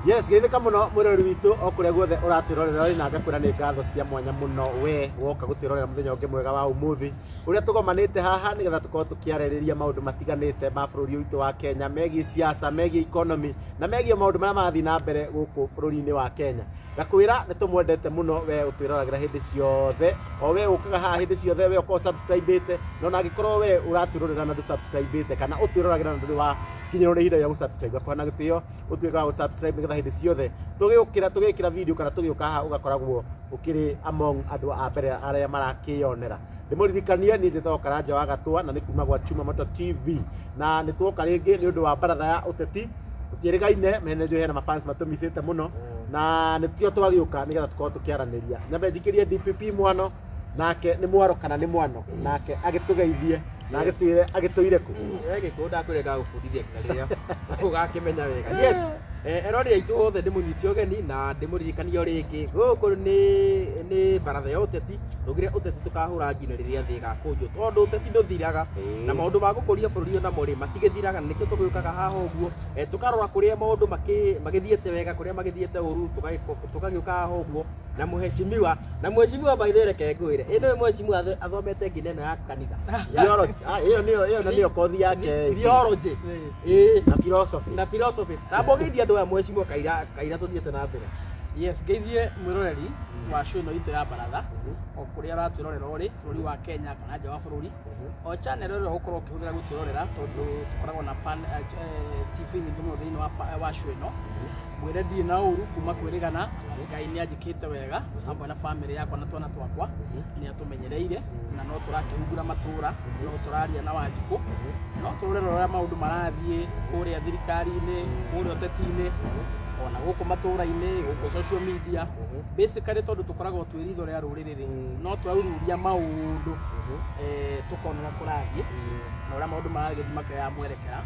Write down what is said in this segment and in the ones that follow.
Yes, geithĩka mũno mwĩroreri witũ o kũrĩa guothe ũratwĩrorera rĩ, na ngakwĩra nĩ ngatho cia mwanya mũno we woka gũtwĩrorera mũthenya ũngĩ mwega wa ũmũthĩ ũrĩa tũgomanĩte haha nĩgetha tũkorwo tũkĩarĩrĩria maũndũ matiganĩte ma bũrũri witũ wa Kenya megiĩ siasa, megiĩ economy na megiĩ maũndũ marĩa marathiĩ na mbere gũkũ bũrũri-inĩ wa Kenya. Ngakwĩra nĩ tũmwendete mũno we ũtwĩroragĩra hĩndĩ ciothe, o we ũkaga haha hĩndĩ ciothe, we ũkorwo subscribe-ĩte, na ona angĩkorwo we ũratwĩrorera na ndũ subscribe-ĩte kana ũtwĩroragĩra na ndũrĩ wa kinyĩrwo nĩ ihinda rĩa gũ-subscribe, ngakũhe na gĩtĩo ũtuĩke wa gũ-subscribe nĩgetha hĩndĩ ciothe tũgĩũkĩra tũgĩkĩra video kana tũgĩũka haha ũgakoragwo ũkĩrĩ among andũ a mbere arĩa marakĩyonera. Ndĩmũririkanie niĩ njĩtagwo Karanja wa Gatũa na nĩ kuma gwa Chuma Moto TV, na nĩ tuoka rĩngĩ nĩ ũndũ wa baratha ya ũteti. Tũtiĩrĩgaine mene njũĩ hena mafans matũmicĩte mũno na nĩkĩo twagĩũka nĩgetha tũkorwo tũkĩaranĩria. Nyambe njikĩrie DPP mwano, nake nĩ mwaro kana nĩ mwano, nake agĩtũgeithie na agĩtwĩre agĩtũire kũ. We Gĩkũyũ ndakwĩra ngagũbundithia nginya rĩrĩa ũgakĩmenya wega. Yes. Erori aitũ othe ndĩmũnyite ũgeni na ndĩmũririkanie o rĩngĩ gũkũ nĩ baratha ya ũteti. Tũgire ũteti tũkahũra nginya rĩrĩa thĩ ĩgakũnjwo, tondũ ũteti ndũthiraga na maũndũ ma gũkũria bũrũri ũyũ namo rĩ matigĩthiraga, na nĩkĩo tũgĩũkaga haha ũguo, tũkarora kũrĩa maũndũ magĩthiĩte wega, kũrĩa magĩthiĩte ũru, tũgagĩũka haha ũguo na mũheshimiwa, na mũheshimiwa by the way reke ngwĩre, ĩ nĩwe mũheshimiwa athomete nginya ĩno ya kanitha. Theology. Ah, ĩyo nĩyo, ĩyo nĩyo kothi yake. Theology. Ĩ. Na philosophy. Na philosophy. Tamba ũgeithie andũ aya mũheshimiwa kaira kaira tũthiĩte na mbere. Yes, ngeithie mwĩroreri wa show ĩno itũ ya baratha o kũrĩa ũratwĩrorera ũrĩ bũrũri wa Kenya kana nja wa bũrũri, o channel ĩrĩa ũgũkorwo ũkĩhũthĩra gũtwĩrorera, tondũ tũkoragwo na pan, TV nyingĩ mũno thĩinĩ wa show ĩno. Mwĩre ndirĩ na ũru kuma kwĩrĩgana, Ngai nĩ anjĩkĩte wega hamwe na family yakwa na twana twakwa, nĩ atũmenyereire na no tũrakĩhungura matũra, no tũraria na Wanjikũ, no tũrorere ũrĩa maũndũ marathiĩ kũrĩa thirikari-inĩ, kũrĩa ũteti-inĩ, ona gũkũ matũra-inĩ, gũkũ social media. Basically tondũ tũkoragwo twĩ ritho rĩa rũrĩrĩ rĩ, no tũraururia maũndũ, tũkona ũrĩa kũrathiĩ na ũrĩa maũndũ maragĩthiĩ makĩoya mwerekera.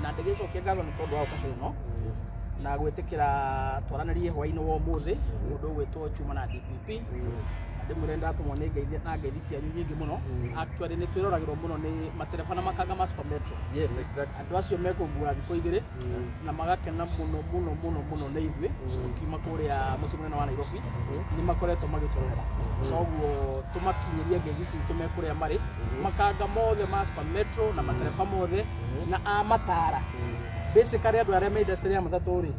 Na ndĩgĩcokia ngatho nĩ tondũ wa gũka show ĩno na gwĩtĩkĩra twaranĩrie hwaĩ-inĩ wa ũmũthĩ mũndũ ũgwĩtwo Chuma na DPP. Na ndĩmwĩre ndatũmwo nĩ ngeithi na ngeithi cianyu nyingĩ mũno. Actually nĩ twĩroragĩrwo mũno nĩ matereba na makanga ma Super Metro. Yes, exactly. Andũ acio mekũngua thikũ igĩrĩ na magakena mũno mũno mũno mũno nĩ ithuĩ tũkiuma kũrĩa mũciĩ mũnene wa Nairobi, nĩ makoretwo magĩtũrora. Koguo tũmakinyĩrie ngeithi citũ me kũrĩa marĩ, makanga mothe ma Super Metro na matereba mothe na a matara. Basically andũ arĩa me industry ya matatũ rĩ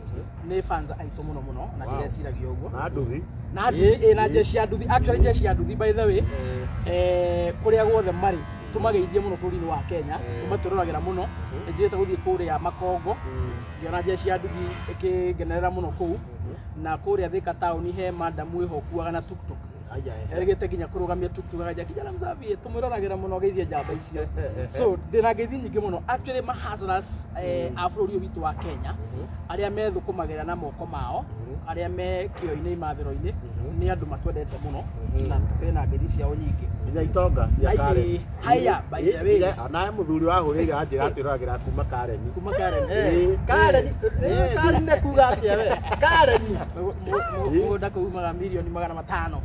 nĩ fans aitũ mũno mũno, na ndĩreciragia ũguo. Na nduthi. Na nduthi, na jeshi ya nduthi, actually jeshi ya nduthi by the way, kũrĩa guothe marĩ tũmageithie mũno bũrũri-inĩ wa Kenya, tũmatũroragĩra mũno. Nĩ njĩrĩte gũthiĩ kũrĩa Makongo, ngĩona jeshi ya nduthi ĩkĩngenerera mũno kũu, na kũrĩa Thika town he madam wĩho ũkuaga na tuktuk. Erĩgĩte nginya kũrũgamia tuktuk akanja kijana msafi, tũmwĩroragĩra mũno geithie njamba icio. So ndĩna ngeithi nyingĩ mũno actually ma hustlers, a bũrũri ũyũ witũ wa Kenya, arĩa methũkũmagĩra na moko mao, arĩa me kĩo-inĩ imathĩro-inĩ, nĩ andũ matwendete mũno na tũkĩrĩ na ngeithi ciao nyingĩ. Nginya itonga cia Karen. Haya, by the way. Nawe mũthuri wa hũrĩire anjĩra atwĩroragĩra kuma Karen. Kuma Karen. Karen, Karen nĩ kuga atĩa we? Karen. Mũgũnda kũu umaga mirioni 500.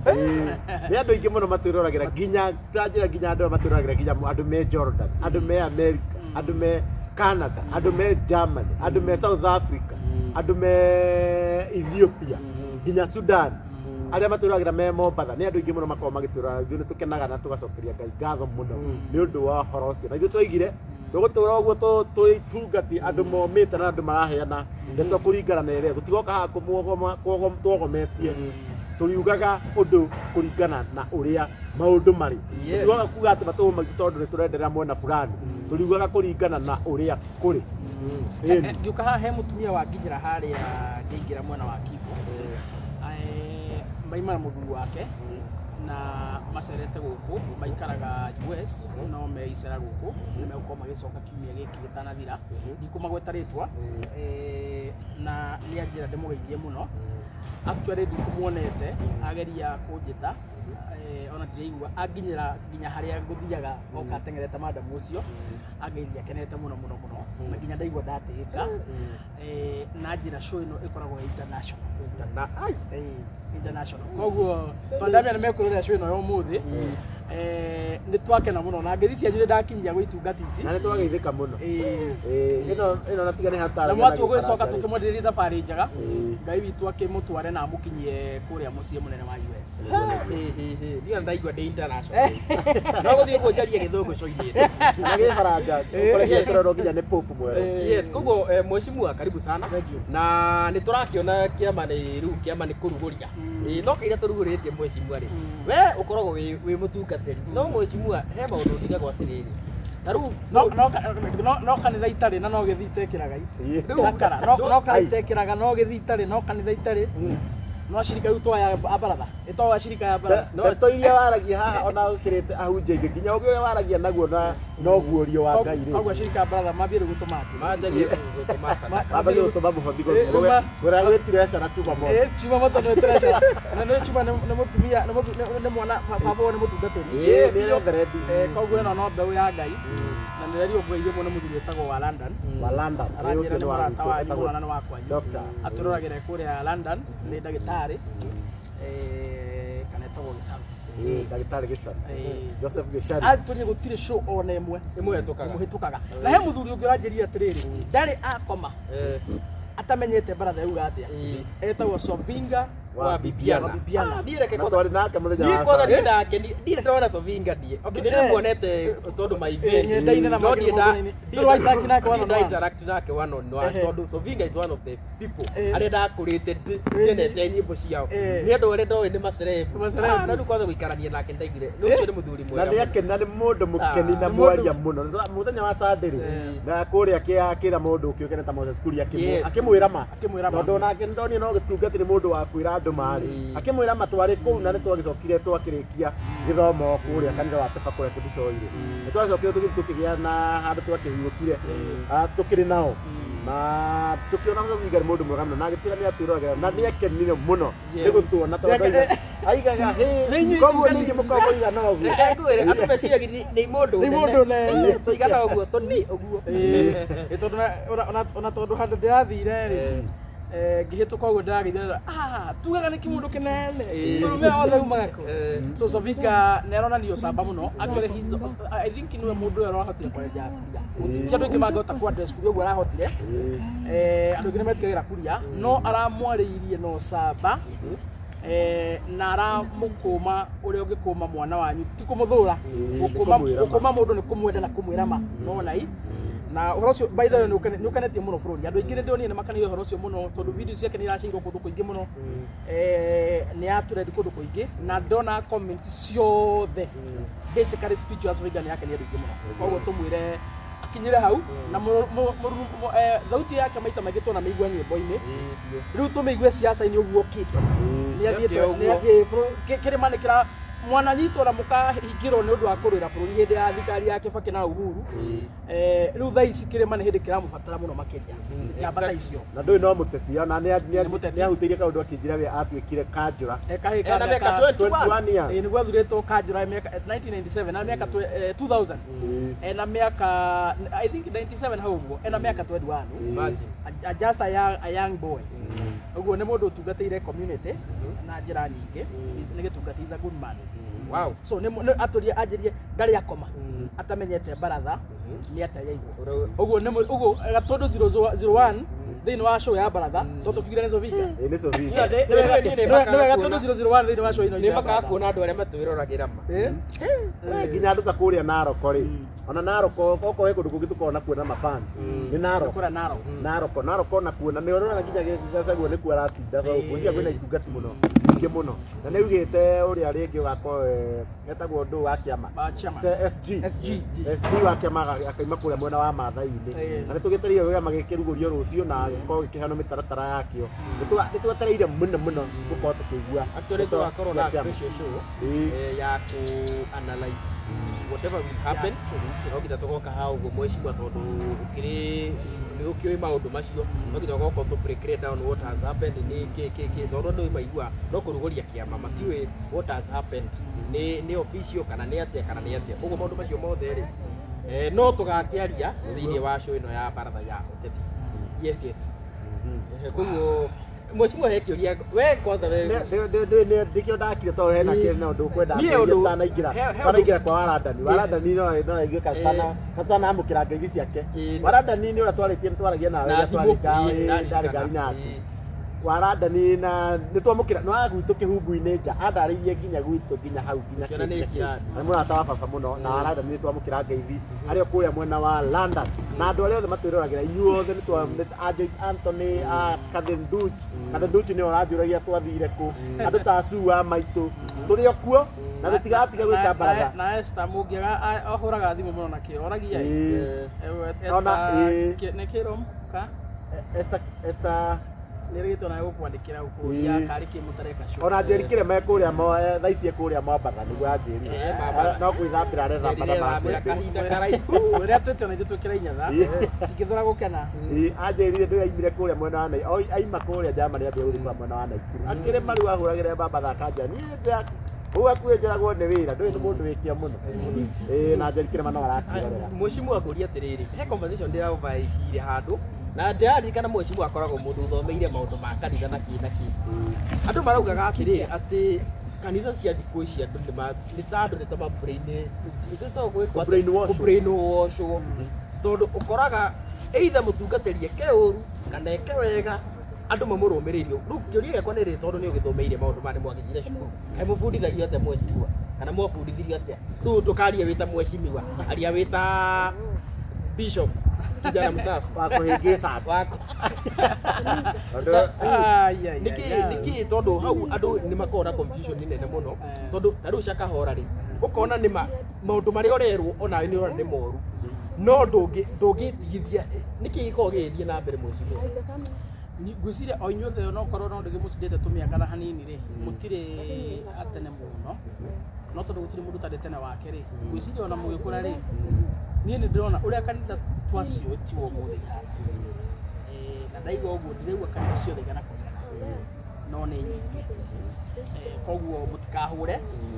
Nĩ andũ aingĩ mũno matwĩroragĩra, nginya tanjĩra nginya andũ arĩa matwĩroragĩra, nginya andũ me Jordan, andũ me America, andũ me Canada, andũ me Germany, andũ me South Africa, andũ me Ethiopia, nginya Sudan, arĩa matwĩroragĩra me Mombatha, nĩ andũ aingĩ mũno makoragwo magĩtwĩrorera. Ithuĩ nĩ tũkenaga na tũgacokeria Ngai ngatho mũno nĩ ũndũ wa ũhoro ũcio. Na ithuĩ twaigire tũgũtũra ũguo twĩtungati andũ momĩte na andũ maraheana ndeto kũringana na ĩrĩa tũtigoka haha twogometie, tũriugaga ũndũ kũringana na ũrĩa maũndũ marĩ. Tũtigoka kuga atĩ matũhũ maitũ tondũ nĩ tũrenderera mwena fulani, tũriugaga kũringana na ũrĩa kũrĩ. Ngĩũka haha he mũtumia wanginyĩra harĩa ngĩingĩra mwena wa Kibo, maima na mũthuri wake na macerete gũkũ, maikaraga US no meicera gũkũ, nĩ megũkorwo magĩcoka kiumia gĩkĩ gĩtanathira, ndikũmagweta rĩtwa, na nĩ anjĩra ndĩmũgeithie mũno. Actually ndikũmuonete ageria kũnjĩta, ona ndiraigua anginyĩra nginya harĩa ngũthiaga oka ateng'erete madam ũcio, angeithia akenete mũno mũno mũno, na nginya ndaigua ndatĩĩka. Na njĩra show ĩno ĩkoragwo international. International. Koguo twandamia nĩ mekwĩrorera show ĩno ya ũmũthĩ. Nĩ twakena mũno na ngeithi cianyu nĩ ndakinyia gwĩ itungati ici. Na nĩ twageithĩka mũno. Ĩno ĩno na tiga nĩ hatara. Na mwatua gwĩcoka tũkĩmwenderia thabarĩ njega. Ngai witũ akĩmũtware na amũkinyie kũrĩa mũciĩ mũnene wa US. Ndiga ndaigua ndĩ international. No gũthiĩ ũguo njarie gĩthũngũ coinĩ. Na gĩbaranja ũkore gĩetererwo nginya nĩ Pope mwerũ. Yes, koguo mheshimiwa karibu sana. Na nĩ tũrakĩona kĩama nĩ rĩu kĩama nĩ kũrugũria. No kĩrĩa tũrugũrĩtie mheshimiwa rĩ. We ũkoragwo wĩ mũtungatĩri. No mheshimiwa he maũndũ ndigagwo atĩrĩrĩ. Ta rĩu No kanitha itarĩ na no gĩthii itekĩraga. Dakara no kana itekĩraga no gĩthii itarĩ no kanitha itarĩ. No acirika rĩu twaya a baratha. Ĩtagwo acirika ya baratha. Ndeto iria waragia haha ona ũkĩrĩte ahunjia aingĩ nginya ũngĩ ũrĩa waragia naguo na noguũrio wa Ngai rĩ. Koguo acirika a baratha mambie rĩu gũtũma atĩ. Manjagie gũtũma sadaka. Mambagie gũtũma mũhothi kũrĩa gwĩtire cara tuma moto. Chuma moto nĩ treasure. Na nĩ chuma nĩ mũtumia nĩ mwana baba wao nĩ mũtungatĩri. Nĩ reverend. Koguo ĩno no mbeũ ya Ngai. Na nĩ rerio ngũirie mũno mũthuri wĩtagwo wa London. Wa London. Aranjĩra nĩ mũrata wanyu mũno na nĩ wa kwanyu. Doctor. Atũroragĩre kũrĩa London nĩ ndagĩtarĩ. Kana etagwo Gĩcaru. Ndagĩtarĩ Gĩcaru. Joseph Gĩcaru. Atũrie gũtirĩ show ona ĩmwe ĩmũhĩtũkaga. Na he mũthuri ũngĩ ũranjĩrire atĩrĩrĩ, ndarĩ akoma atamenyete baratha yauga atĩa. Etagwo Sovinga wa Bibiana. Na twarĩ nake mũthenya wa kwanza Sunday. niĩ ndakeni ndirĩ ndona Sovinga niĩ. Okay, nĩ ndĩmuonete tondũ my event. Ng'enda-inĩ na No ndirĩ magũrũ-inĩ. Ndũrĩ wa interact nake one on one. interact nake one on one tondũ Sovinga is one of the people arĩa ndakũrĩte nyenete nyĩmbo ciao. Nĩ andũ arĩa ndoĩ nĩ maceleb. Na rĩu kwanza gũikarania nake ndaiguire nĩ ũcio nĩ mũthuri Na mwega. nĩ akena nĩ mũndũ mũkeni na mwaria mũno. Mũthenya wa Sunday rĩ na kũrĩa akĩra mũndũ ũkĩũkene ta Moses Kuria akĩmwĩra ma. Tondũ onake nĩndonire no gĩtungati nĩ mũndũ wa kwĩra andũ marĩ. Akĩmwĩra ma twarĩ kũu na nĩtwagĩcokire twakĩrĩkia gĩthomo kũrĩa kanitha wa Pefa kũrĩa Kĩbicoi-rĩ. Nĩtwacokire tũgĩthiĩ tũkĩgĩa na handũ twakĩhurũkire tũkĩrĩ nao. Na tũkĩona Sovinga nĩ mũndũ mwega mũno na agĩtwĩra nĩ atwĩroragĩra na nĩakenire mũno nĩ gũtuona tondũ aigaga hĩ koguo ningĩ mũkoragwo mũigana ũguo. Reke ngwĩre andũ meciragia nĩ mũndũ nene. Tũigana ũguo tũni ũguo. Tondũ ona tondũ handũ ndĩrathire rĩ ngĩhĩtũka ũguo ndĩrageithia tugaga nĩ kĩmũndũ kĩnene ũrũme othe umaga kũ. So Sovinga nĩ aronania ũcamba mũno. Actually he's I think nĩwe mũndũ ũrĩa ũrahotire kwarĩria Kuria. Ti andũ aingĩ mangĩhota ku address Kuria ũguo arahotire. Andũ aingĩ nĩ metigagĩra Kuria no aramwarĩirie na ũcamba na aramũkũma ũrĩa ũngĩkũma mwana wanyu ti kũmũthũra. Gũkũma mũndũ nĩ kũmwenda na kũmwĩra ma nona i. Na ũhoro ũcio by the way nĩ ũkenetie mũno bũrũri. Andũ aingĩ nĩ ndĩronire nĩ makenire ũhoro ũcio mũno tondũ video ciake nĩ iraceirwo kũndũ kũingĩ mũno. Nĩ ya trend kũndũ kũingĩ na ndona comment ciothe. Basically speech ya Sovinga nĩ yakenia andũ aingĩ mũno. Koguo tũmwĩre akinyire hau na thauti yake maita maingĩ tuona mĩigua nyĩmbo-inĩ. Rĩu tũmĩigue siasa-inĩ ũguo okĩte. Nĩ athiĩte kĩrĩma nĩ kĩra mwana nyitwo na mũkahingĩrwo nĩ ũndũ wa kũrũĩra bũrũri hĩndĩ ya thirikari ya Kibaki na Uhuru. Rĩu thaa ici kĩrĩma nĩ hĩndĩ kĩramũbatara mũno makĩria. Njamba ta icio. Na ndũĩ no mũteti ona nĩ ahutĩirie kaũndũ akĩnjĩra we atuĩkire kanjũra. Kahĩ ka mĩaka 21 years. Nĩguo athurĩtwo kanjũra mĩaka 1997 na mĩaka 2000. Ena mĩaka I think 97 hau ũguo ena mĩaka 21. Imagine. Just a young boy. Ũguo nĩ mũndũ ũtungatĩire community na njĩra nyingĩ. Nĩ gĩtungati is a good man. Wow. So nĩ atũrie anjĩrie ndarĩ akoma atamenyete baratha nĩ atĩa yaigwo. Ũguo nĩ ũguo Gatũndũ 001 thĩinĩ wa show ya baratha tondũ tũkiugire nĩ Sovinga. Nĩ Sovinga. Nĩ wega Gatũndũ 001 thĩinĩ wa show ĩno Nĩ makaga kuona andũ arĩa matwĩroragĩra ma. Nginya andũ ta kũrĩa Narok rĩ. Ona Narok okorwo he kũndũ kũngĩ tũkoragwo na kuona mafans. Nĩ Narok. Kũrĩa Narok. Narok ona kuona nĩ ũrona nginya Gachagua nĩ kuo aratinda gwĩciria kwĩna itungati mũno nyingĩ mũno. Na nĩ augĩte ũrĩa rĩngĩ ũgakorwo etagwo ndũ wa kĩama. SG. SG wa kĩama akaima kũrĩa mwena wa Maathai-inĩ. Na nĩ tũgĩtereire kĩama gĩkĩrugũrio rũciũ na gĩkorwo gĩkĩheanwo mĩtaratara yakĩo. Nĩ tũgetereire mũno mũno gũkorwo tũkĩigua. Actually tũgakorwo na special show ya ku analyze whatever will happen. No nginya tũgoka hau ũguo mheshimiwa tondũ ũkĩrĩ nĩ ũkĩũĩ maũndũ macio. No nginya ũgoka tũ break down what has happened nĩ kĩ tondũ andũ maigua no kũrugũria kĩama matiũĩ what has happened nĩ official kana nĩ atĩa kana nĩ atĩa. Ũguo maũndũ macio mothe rĩ no tũgakĩaria thĩinĩ wa show ĩno ya baratha ya ũteti. Yes yes. Koguo mheshimiwa he kĩũria we kwanza we ndikio ndakire tondũ hena kĩrĩ ũndũ ũkwenda tanaingĩra kwa Waradani. Waradani no aigue katanamũkĩra ngeithi ciake. Waradani nĩ ũrĩa twarĩtie nĩ twaragia nawe rĩrĩa twarĩ ngari nake. Wa London na nĩ twamũkĩra nĩ wa gwitũ kĩhumbu-inĩ nja andarĩirie nginya gwitũ nginya hau nginya Kĩona nĩ jirani. Na nĩ mũrata wa baba mũno na wa London nĩ twamũkĩra ngeithi arĩ o kũrĩa mwena wa London na andũ arĩa othe matwĩroragĩra inyuothe nĩ twa a Joyce Anthony a Catherine Duch. Catherine Duch nĩwe ũranjũragia twathire kũ andũ ta Sue wa maitũ tũrĩ o kuo na tũtigatiga gwĩka baratha. Na Esther mũngĩaga ahũraga thimũ mũno na kĩo oragia Ĩĩ. Esther nĩ kĩro ka Esther Esther nĩ rĩgĩtwo na gũkwandĩkĩra gũkũria karĩ kĩ mũtareka show. Ona Njeri kĩrema e kũrĩa thaa ici e kũrĩa Mombatha nĩguo anjĩrire. No gwĩthambĩra arethamba na Njeri macembe. Kahinda karaihu. Rĩrĩa twĩte ona ithuĩ twĩkĩra inyatha tingĩthũra gũkena. Anjĩrire ndũĩ aimire kũrĩa mwena wa aima kũrĩa Germany ambia gũthiĩ kũrĩa mwena wa Naikuru. Akĩrĩma rĩu ahũragĩra Mombatha akanja niĩ kũu hakuhĩ njũragwo nĩ wĩra ndũĩ nĩ mũndũ wĩkĩo mũno. Na Njeri kĩrema no arakĩrorera. Mheshimiwa akũria atĩrĩrĩ, he conversation ndĩraũvaigire handũ na ndĩraririkana mheshimiwa akoragwo mũndũ ũthomeire maũndũ ma kanitha na kĩ na kĩ. Andũ maraugaga atĩrĩrĩ atĩ kanitha cia thikũ ici andũ nĩ ta andũ nĩ ta brainwashwo tondũ ũkoraga either mũtungatĩri eke ũru kana eke wega andũ mamũrũmĩrĩire. Rĩu kĩũria gĩakwa nĩ rĩrĩ tondũ nĩ ũgĩthomeire maũndũ maya nĩ mwagĩthire cukuru kaĩ mũbundithagio atĩa mheshimiwa kana mwabundithirio atĩa? Rĩu ndũkarie wĩ ta mheshimiwa aria wĩ ta bishop kijana msafi wa kũhĩngĩca wako. Nĩkĩ tondũ hau andũ nĩ makoragwo na confusion nene mũno tondũ ta rĩu Shakahola rĩ ũkona nĩ maũndũ marĩa ũrerwo onawe nĩ ũrona nĩ moru no ndũngĩtigithia nĩkĩ gĩkoragwo gĩgĩthiĩ na mbere mheshimiwa? Ngwĩciria o inyuothe no korwo no ndĩgĩmũcindĩte tũmĩaka na hanini rĩ mũtirĩ atene mũno no tondũ gũtirĩ mũndũ ũtarĩ tene wake rĩ ngwĩciria ona mũgĩkũra rĩ niĩ nĩ ndĩrona ũrĩa kanitha twaciũtiwo ũmũthĩ ihana na ndaigua ũguo ndĩraigua kanitha ciothe igana kwa igana no nĩ nyingĩ koguo mũtikahũre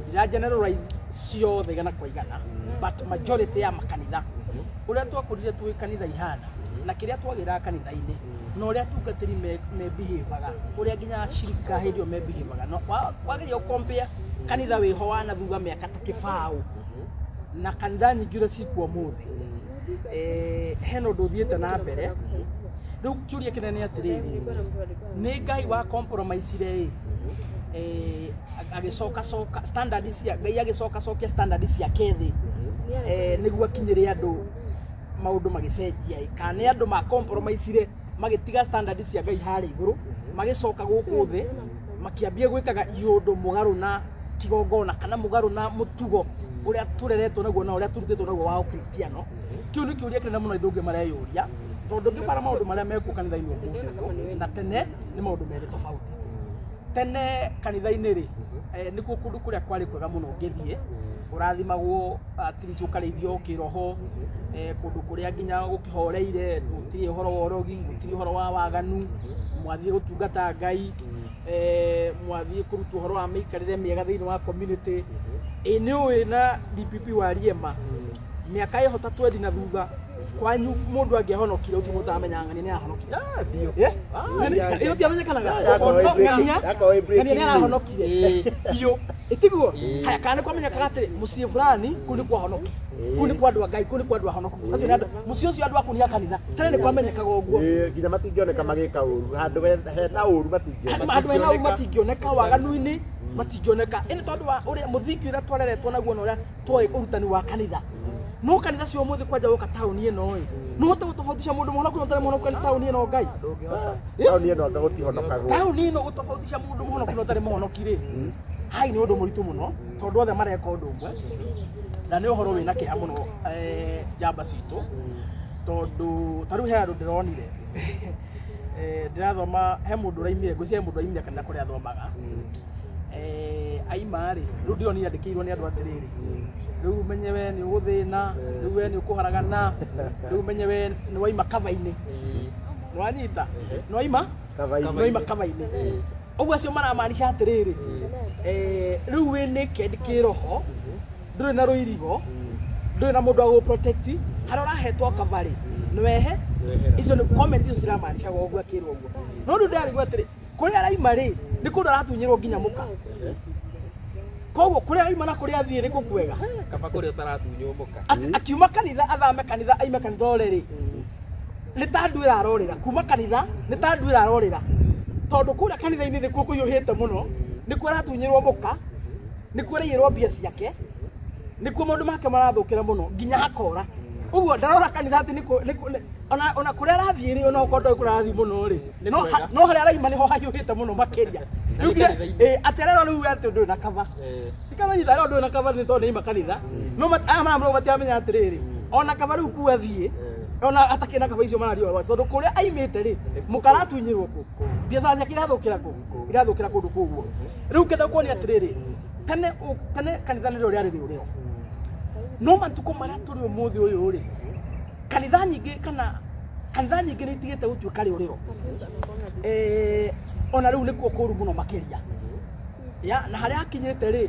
ndira generalize ciothe igana kwa igana but majority ya makanitha ũrĩa twakũrire twĩ kanitha ihana na kĩrĩa twagĩraga kanitha-inĩ na ũrĩa atungatĩri mebehavaga ũrĩa nginya ashirika hĩndĩ ĩyo mebehavaga no wageria gũkompea kanitha wĩho wa na thutha mĩaka ta kĩbaũ na kanitha nyingĩ ũrĩa cikuo ũmũthĩ hena ũndũ ũthiĩte na mbere. Rĩu kĩũria kĩnene atĩrĩrĩ nĩ Ngai wa compromise-ire ĩ agĩcokacoka standard cia Ngai agĩcokacokia standard ciake thĩ nĩguo akinyĩre andũ maũndũ magĩcenjia ĩ kana nĩ andũ ma compromise-ire magĩtiga standard cia Ngai harĩa igũrũ magĩcoka gũkũ thĩ makĩambia gwĩkaga iũndũ mũgarũ na kigongona kana mũgarũ na mũtugo ũrĩa tũreretwo naguo na ũrĩa tũrutĩtwo naguo wa ũkristiano. Kĩu nĩ kĩũria kĩnene mũno ithuĩ mareyũria tondũ ngĩbara maũndũ marĩa mekuo kanitha-inĩ ũmũthĩ ũyũ na tene nĩ maũndũ merĩ tofauti. Tene kanitha-inĩ rĩ nĩkuo kũndũ kũrĩa kwarĩ kwega mũno ũngĩthiĩ ũrathimagwo at least ũkarĩithio kĩroho kũndũ kũrĩa nginya gũkĩhoreire gũtirĩ ũhoro wa ũrogi gũtirĩ ũhoro wa waganu mwathiĩ gũtungata Ngai mwathiĩ kũrutwo ũhoro wa mĩikarĩre mĩega thĩinĩ wa community. Ĩ nĩ ũĩ na DPP wa Riema mĩaka ĩho ta 20 na thutha kwanyu mũndũ angĩahonokire ũthiĩ mũtamenya ng'ania nĩ ahonokire. Ĩyo tiamenyekanaga ng'ania nĩ arahonokire biũ ĩtiguo haya kana nĩ kwamenyekaga atĩrĩ mũciĩ fulani kũu nĩ kwahonoki kũu nĩ kwa andũ a Ngai kũu nĩ kwa andũ ahonoku acio nĩ andũ mũciĩ ũcio andũ aku nĩ a kanitha tene nĩ kwamenyekaga ũguo nginya matingĩoneka magĩka ũru handũ hena ũru matingĩoneka handũ hena ũru matingĩoneka waganu-inĩ matingĩoneka ĩnĩ tondũ wa ũrĩa mũthingi ũrĩa twareretwo naguo na ũrĩa twoĩ ũrutani wa kanitha no kanitha cio ũmũthĩ kwanja gũka taũni ĩno ĩ no ũhote gũtofautisha mũndũ mũhonoku na ũtarĩ mũhonoku taũni ĩno Ngai taũni ĩno anga gũtihonokagwo taũni ĩno gũtofautisha mũndũ mũhonoku na ũtarĩ mũhonoki rĩ hai nĩ ũndũ mũritũ mũno tondũ othe mareka ũndũ ũmwe na nĩ ũhoro wĩna kĩeha mũno njamba citũ tondũ ta rĩu he andũ ndĩronire ndĩrathoma he mũndũ ũraimire ngwĩciria he mũndũ ũraimire kanitha kũrĩa athomaga aima rĩ rĩu ndĩronire andĩkĩirwo nĩ andũ atĩrĩrĩ rĩu menye we nĩ ũgũthĩna rĩu we nĩ ũkũharagana rĩu menye we nĩ waima kava-inĩ nĩ wanyita nĩ waima kava-inĩ ũguo acio maramaanisha atĩrĩrĩ rĩu wĩ naked kĩroho ndũrĩ na rũirigo ndũrĩ na mũndũ wa gũgũ-protect harĩa ũrahetwo cover-rĩ nĩ wehe icio nĩ comment icio ciramaanishaga ũguo akĩrwo ũguo no rĩu ndĩrarigwo atĩrĩ kũrĩa araima rĩ nĩ kũndũ aratunyĩrwo nginya mũka koguo kũrĩa aima na kũrĩa athiĩ nĩ kũ kwega kaba kũrĩa ũtaratunywo mũka akiuma kanitha athame kanitha aime kanitha ũrĩ rĩ nĩ ta ndu ĩrarorĩra kuma kanitha nĩ ta ndu ĩrarorĩra Tondũ kũrĩa kanitha-inĩ nĩkuo kũiyũhĩte mũno, nĩkuo aratunyĩrwo mũka, nĩkuo araiyĩrwo mbia ciake, nĩkuo maũndũ make marathũkĩra mũno nginya akora. Ũguo ndarora kanitha atĩ nĩkuo ona kũrĩa arathiĩ rĩ, ona okorwo ndoĩ kũrĩa arathiĩ mũno rĩ, no harĩa araima nĩho hahiũhĩte mũno makĩria. Rĩu atĩ arerwo rĩu atĩ ndũrĩ na cover. Tikamenya arerwo ndũrĩ na cover nĩ tondũ nĩaima kanitha. No aya maramũrwo matiramenya atĩrĩrĩ, ona cover rĩu kuo athiĩ, ona atakĩrĩ na cover icio marario ũhoro wacio, tondũ kũrĩa aimĩte rĩ, mũkaratunyĩrwo kũ, biacara ciake irathũkĩra kũ, irathũkĩra kũndũ kũu ũguo. Rĩu ngenda kuonia atĩrĩrĩ, tene kanitha nĩrĩo rĩarĩ rĩũrĩro. No matukũ marĩa tũrĩ ũmũthĩ ũyũ rĩ, kanitha nyingĩ kana kanitha nyingĩ nĩ itigĩte gũtuĩka rĩũrĩro. Ona rĩu nĩkuo kũru mũno makĩria. Ya, na harĩa hakinyĩte rĩ,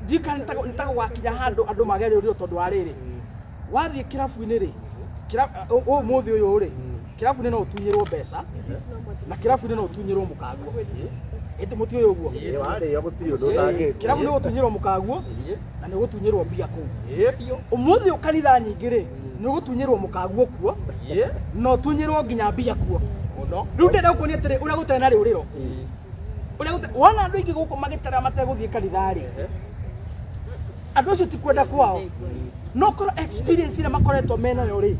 ndika nĩ ta gũgakinya handũ andũ mage rĩũrĩro tondũ wa rĩrĩ. Wathiĩ kĩrabu-inĩ rĩ, ũmũthĩ ũyũ rĩ, kĩrabu-inĩ no ũtunyĩrwo mbeca, na kĩrabu-inĩ no ũtunyĩrwo mũkaguo. Ĩndĩ mũtiũĩ ũguo? Warĩo gũtirĩ ũndũ ũtangĩkwo. Kĩrabu nĩ gũtunyĩrwo mũkaguo, na nĩ gũtunyĩrwo mbia kũu. Ũmũthĩ ũyũ kanitha nyingĩ rĩ, nĩ ũgũtunyĩrwo mũkaguo kuo, na ũtunyĩrwo nginya mbia kuo. Rĩu ndĩrenda gũkuonia atĩrĩ, ũrĩa gũtarĩ na rĩũrĩro. Ũrĩa gũtarĩ, wona andũ aingĩ gũkũ magĩtara mategũthiĩ kanitha rĩ, andũ acio ti kwenda kwao. No korwo experience ĩrĩa makoretwo menayo rĩ,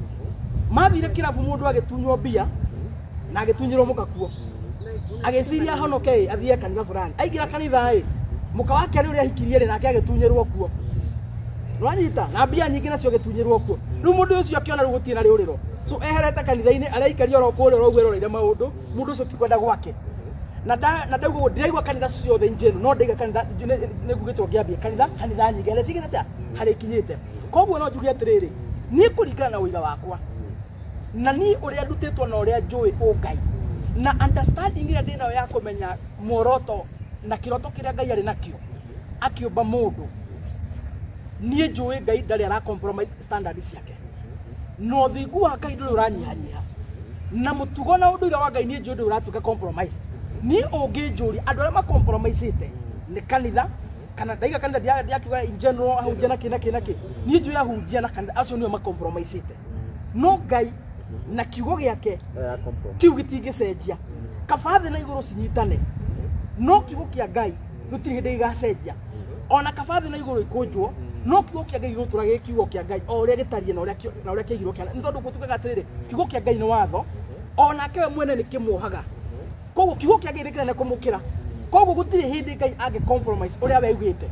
mathire kĩrabu mũndũ agĩtunywo mbia na agĩtunyĩrwo mũka kuo. Agĩciria ahonoke ĩ, athiĩ kanitha fulani. Aingĩra kanitha ĩ, mũka wake arĩ ũrĩa ahikirie rĩ, nake agĩtunyĩrwo kuo. Nĩwanyita? Na mbia nyingĩ nacio agĩtunyĩrwo kuo. Rĩu mũndũ ũcio akĩona rĩu gũtirĩ na rĩũrĩro. So eherete kanitha-inĩ, araikaria oro kũrĩa oro ũguo eroreire maũndũ, mũndũ ũcio ti kwenda gwake. Na ndauga ũguo, ndiraigua kanitha ciothe in general, no ndaiga kanitha nĩ ngugĩtwo ngĩambia kanitha, kanitha nyingĩ harĩa ciigĩte atĩa? Harĩa ikinyĩte. Koguo no njuge atĩrĩrĩ, niĩ kũringana na ũira wakwa, na niĩ ũrĩa ndutĩtwo na ũrĩa njũĩ ũngai, na understanding ĩrĩa ndĩnayo ya kũmenya muoroto na kĩroto kĩrĩa Ngai arĩ nakĩo akĩũmba mũndũ, niĩ njũĩ Ngai ndarĩ ara compromise standard ciake. Na ũthingu wa Ngai ndũrĩ ũranyihanyiha. Na mũtugo na ũndũire wa Ngai niĩ njũĩ ndũrĩ ũratuĩka compromised. Niĩ ũngĩnjũria andũ arĩa macompromisĩte nĩ kanitha, kana ndaiga kanitha ndiakiuga in general ahunjia na kĩ na kĩ na kĩ. Niĩ njũĩ ahunjia na kanitha acio nĩo macompromisĩte. No Ngai na kiugo gĩake kiu gĩtingĩcenjia. Kaba thĩ na igũrũ cinyitane, no kiugo kĩa Ngai gũtirĩ hĩndĩ gĩgacenjia. Ona kaba thĩ na igũrũ ikũnjwo, no kiugo kĩa Ngai gĩgũtũra gĩ kiugo kĩa Ngai o ũrĩa gĩtariĩ na ũrĩa kĩaigirwo kĩhana. Nĩ tondũ gũtuĩkaga atĩrĩrĩ, kiugo kĩa Ngai nĩ watho, onake we mwene nĩ kĩmuohaga. Koguo kiugo kĩa Ngai nĩ kĩnene kũmũkĩra. Koguo gũtirĩ hĩndĩ Ngai angĩ compromise ũrĩa we augĩte.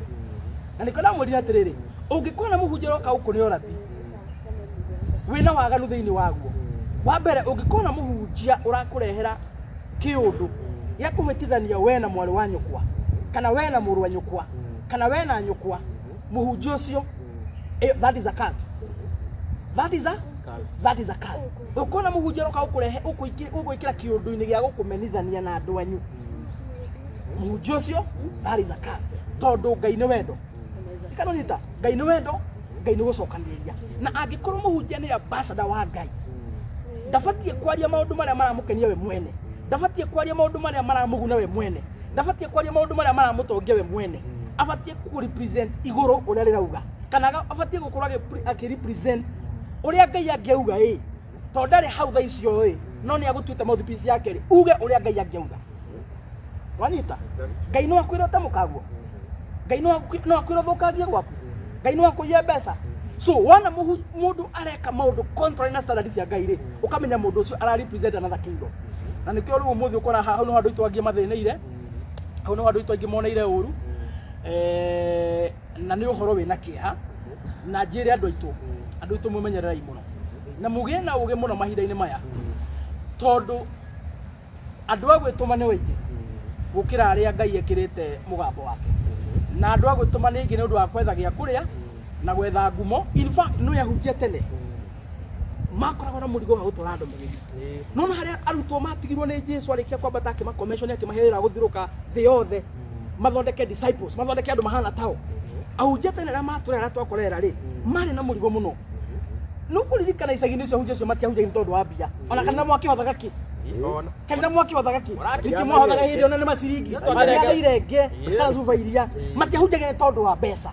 Na nĩkĩo ndamwĩrire atĩrĩrĩ, ũngĩkona mũhunjia ũroka gũkũ nĩ ũrathi, wĩna waganu thĩinĩ waguo. Wa mbere, ũngĩkona mũhunjia ũrakũrehera kĩũndũ gĩa kũhĩtithania we na mwarĩ wa nyũkwa, kana we na mũrũ wa nyũkwa, kana we na nyũkwa, mũhunjia ũcio, that is a cult. That is a cult. Ũkona mũhunjia ũroka gũkũrehe, ũgwĩkĩra kĩũndũ-inĩ gĩa gũkũmenithania na andũ anyu, mũhunjia ũcio, that is a cult. Tondũ Ngai nĩ wendo. Ikanonyita, Ngai nĩ wendo, Ngai nĩ gũcokanĩrĩria. Na angĩkorwo mũhunjia nĩ ambassador wa Ngai, ndabatiĩ kwaria maũndũ marĩa maramũkenia we mwene, ndabatiĩ kwaria maũndũ marĩa maramũguna we mwene, ndabatiĩ kwaria maũndũ marĩa maramũtongia we mwene. Abatiĩ kũ represent igũrũ ũrĩa rĩrauga, kana abatiĩ gũkorwo akĩ represent ũrĩa Ngai angĩauga ĩ, tondũ ndarĩ hau thaa icio ĩ, no nĩ agũtuĩte mouthpiece yake rĩ, uge ũrĩa Ngai angĩauga. Wanyita? Ngai no akwĩre ũte mũkaguo, Ngai no akwĩre ũthũkangie gwaku, Ngai no akũiye mbeca. So wona mũndũ areka maũndũ contrary na standard cia Ngai rĩ, ũkamenya mũndũ ũcio ara represent another kingdom. Na nĩkĩo rĩu ũmũthĩ ũkora hau no handũ aitũ angĩ mathĩnĩire, hau no handũ aitũ angĩ moneire ũru, na nĩ ũhoro wĩna kĩeha. Na njĩre andũ aitũ mwĩmenyererei mũno na mũgĩe na ũgĩ mũno mahinda-inĩ maya, tondũ andũ a gwĩtũma nĩ aingĩ gũkĩra arĩa Ngai ekĩrĩte mũgambo wake. Na andũ a gwĩtũma nĩ aingĩ nĩ ũndũ wa kwetha gĩa kũrĩa na gwetha ngumo. In fact, no yahunjia tene makoragwo na mũrigo wa gũtwara andũ mũgeni. No na harĩa arutwo matigirwo nĩ Jesu arĩkia kwambata akĩmakomeciona akĩmahe wĩra wa gũthiũrũrũka thĩ yothe mathondeke disciples, mathondeke andũ mahana tao. Ahunjia tene arĩa matũrera arĩa twakorera rĩ, marĩ na mũrigo mũno. Nĩ ũkũririkana icagi-inĩ icio ahunjia acio matiahunjagia nĩ tondũ wa mbia. Ona kana mwakĩhothaga kĩ? Kanitha mwakĩhothaga kĩ? Ningĩ mwahothaga hĩndĩ ĩyo na nĩ maciringi, mathiaga irenge kana cuba iria. Matiahunjagia nĩ tondũ wa mbeca,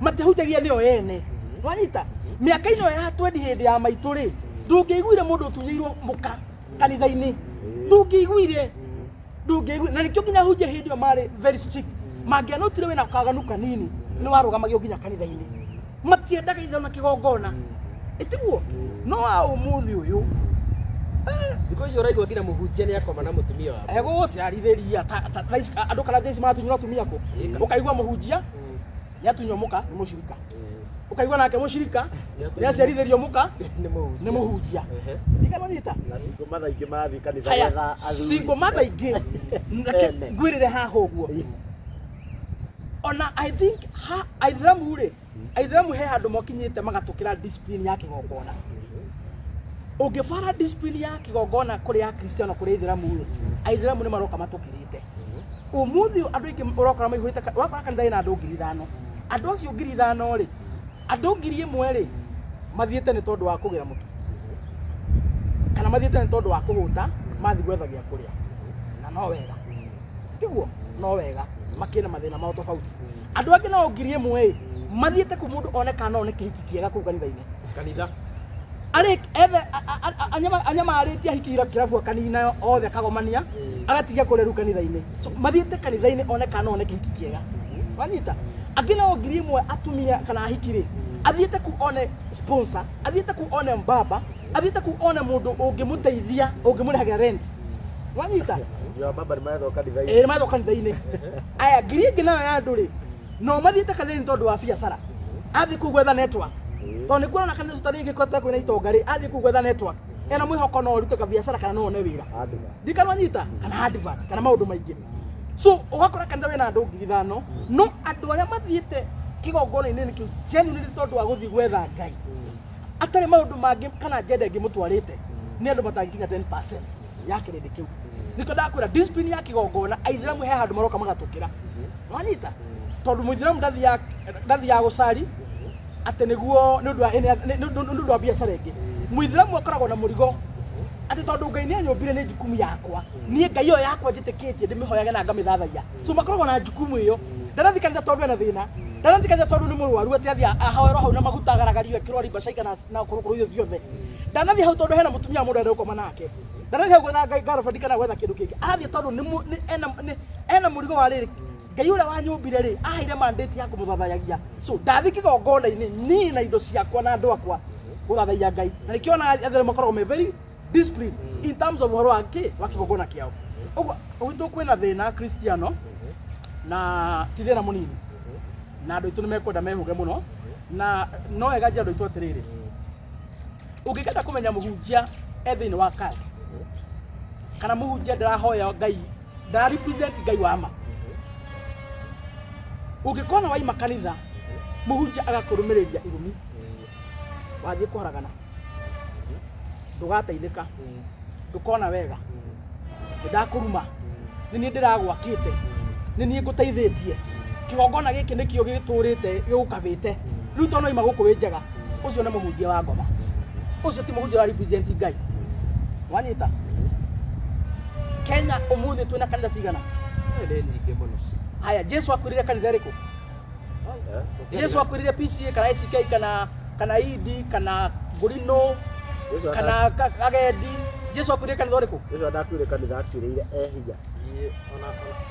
matiahunjagia nĩo ene. Wanyita? Mĩaka-inĩ ĩyo ya twendi hĩndĩ ya maitũ rĩ, ndũngĩaiguire mũndũ ũtunyĩirwo mũka kanitha-inĩ, ndũngĩaiguire. Ndũngĩigua na nĩkĩo nginya hunjia hĩndĩ ĩyo marĩ very strict. Mangĩanotire wĩna kaganu kanini nĩ warũgamagio nginya kanitha-inĩ. Matiendaga ithe na kĩgongona. Ĩtiguo? No wa ũmũthĩ ũyũ Thikũ icio ũraigua nginya mũhunjia nĩ akoma na mũtumia wake. Egũgũciarithĩria andũ kana thaa ici maratunywo atumia kũ? Ũkaigua mũhunjia nĩatunywo mũka nĩ mũcirika. Ũkaigua nake mũcirika nĩaciarithĩrio mũka Nĩ mũhunjia. nĩ mũhunjia. Ndikamanyita. Na single mother ingĩ marathiĩ kanitha Haya, gwetha athuri. single mother ingĩ reke Ene. ngwĩrĩre haha ũguo. Ona I think ha aithĩramu rĩ, aithĩramu he handũ mokinyĩte magatũkĩra discipline ya kĩgongona. Ũngĩbara discipline ya kĩgongona kũrĩ akristiano kũrĩ aithĩramu rĩ, aithĩramu nĩ maroka matũkĩrĩte. Ũmũthĩ ũyũ andũ aingĩ ũrokora maihũrĩte wakora kanitha ĩna andũ 5,000. Andũ acio 5,000 rĩ, andũ 1,000 rĩ, mathiĩte nĩ tondũ wa kũgĩra mũtu. Kana mathiĩte nĩ tondũ wa kũhũta, mathiĩ gwetha gĩa kũrĩa. Na no wega. Tiguo? No wega. Makĩna mathĩna mao tofauti. Andũ angĩ nao 1,000 ĩ, mathiĩte kũ mũndũ one kana no one kĩhiki kĩega kũu kanitha-inĩ. Kanitha. Arĩ ethe anyamarĩtie ahiki kĩrabu akanina othe akagomania agatiga kũrĩa rĩu kanitha-inĩ. So mathiĩte kanitha-inĩ one kana no one kĩhiki kĩega. Wanyita? Angĩ nao 1,000 atumia kana ahiki rĩ, athiĩte kũ one sponsor, athiĩte kũ one mbaba, athiĩte kũ one mũndũ ũngĩmũteithia, ũngĩmũrĩhagĩra rent. Wanyita? Acio a baba nĩ marethwo kanitha-inĩ. Ĩĩ nĩ marethwo kanitha-inĩ. Aya 1,000 ĩngĩ nayo ya andũ rĩ, no mathiĩte kanitha-inĩ tondũ wa biacara. Athiĩ kũu gwetha network. Tondũ nĩ kuona kanitha ũcio tarĩngĩ kota kwĩna itonga rĩ, athiĩ kũu gwetha network. Ena mwĩhoko no ũrute kabiacara kana no one wĩra. Advert. Ndikanwanyita kana advert kana maũndũ maingĩ. So ũgakora kanitha wĩna andũ 5,000 no andũ arĩa mathiĩte kĩgongona-inĩ kĩu genuinely tondũ wa gũthiĩ gwetha Ngai. Atarĩ maũndũ mangĩ kana agenda ĩngĩ mũtwarĩte nĩ andũ matangĩkinya 10% ya kĩrĩndĩ kĩu. Nĩkĩo ndakwĩra discipline ya kĩgongona aithĩramu he handũ maroka magatũkĩra. Wanyita? Tondũ mũithĩramu ndathiaga gũcari atĩ nĩguo nĩ ũndũ wa biacara ĩngĩ. Mũithĩramu akoragwo na mũrigo atĩ tondũ Ngai nĩ anyũmbire nĩ jukumu yakwa. Niĩ Ngai ĩyo yakwa njĩtĩkĩtie ndĩmĩhoyage na ngamĩthathaiya. So makoragwo na jukumu ĩyo. Ndarathiĩ kanitha tondũ ena thĩna. Ndarathiĩ kanitha tondũ nĩ mũrwaru atĩ athiĩ ahoerwo hau na maguta agaragario ekĩrwo riba kana na kũrũkũrũ icio ciothe. Ndanathiĩ hau tondũ hena mũtumia mũndũ arenda gũkoma nake. Ndanathiĩ hau gwetha Ngai girlfriend kana gwetha kĩndũ kĩngĩ. Athiĩ tondũ ena mũrigo wa rĩrĩ Ngai ũrĩa wanyũmbire rĩ aheire mandate ya kũmũthathayagia. So ndathiĩ kĩgongona-inĩ niĩ na indo ciakwa na andũ akwa gũthathaiya Ngai. Na nĩkĩo ona atheru makoragwo me very disciplined in terms of ũhoro wa kĩ wa kĩgongona kĩao. Ũguo gwitũ kwĩna thĩna Kristiano na ti thĩna mũnini. Na andũ aitũ nĩ mekwenda mehũge mũno na no wega njĩre andũ aitũ atĩrĩrĩ, ũngĩkenda kũmenya mũhunjia e thĩinĩ wa cult kana mũhunjia ndarahoya Ngai, ndara represent Ngai wa ma. Ũngĩkona waima kanitha mũhunjia agakũrũmĩrĩria irumi, wathiĩ kũharagana, ndũgateithĩka, ndũkona wega, nĩndakũruma, nĩ niĩ ndĩragwakĩte, nĩ niĩ ngũteithĩtie, kĩgongona gĩkĩ nĩkĩo gĩtũrĩte gĩgũkabĩte, rĩu tondũ noima gũkũ wĩ njega, ũcio nĩ mũhunjia wa ngoma. Ũcio ti mũhunjia wa represent Ngai. Wanyita? Kenya ũmũthĩ twĩna kanitha cigana? Nĩ nyingĩ mũno. Haya, Jesu akwĩrire kanitha ĩrĩkũ? Jesu akwĩrire PCA kana ACK kana ED kana Ngũrinũ kana Agendi. Jesu akwĩrire kanitha ũrĩkũ? Jesu ndakuire kanitha akwĩrĩire ehia.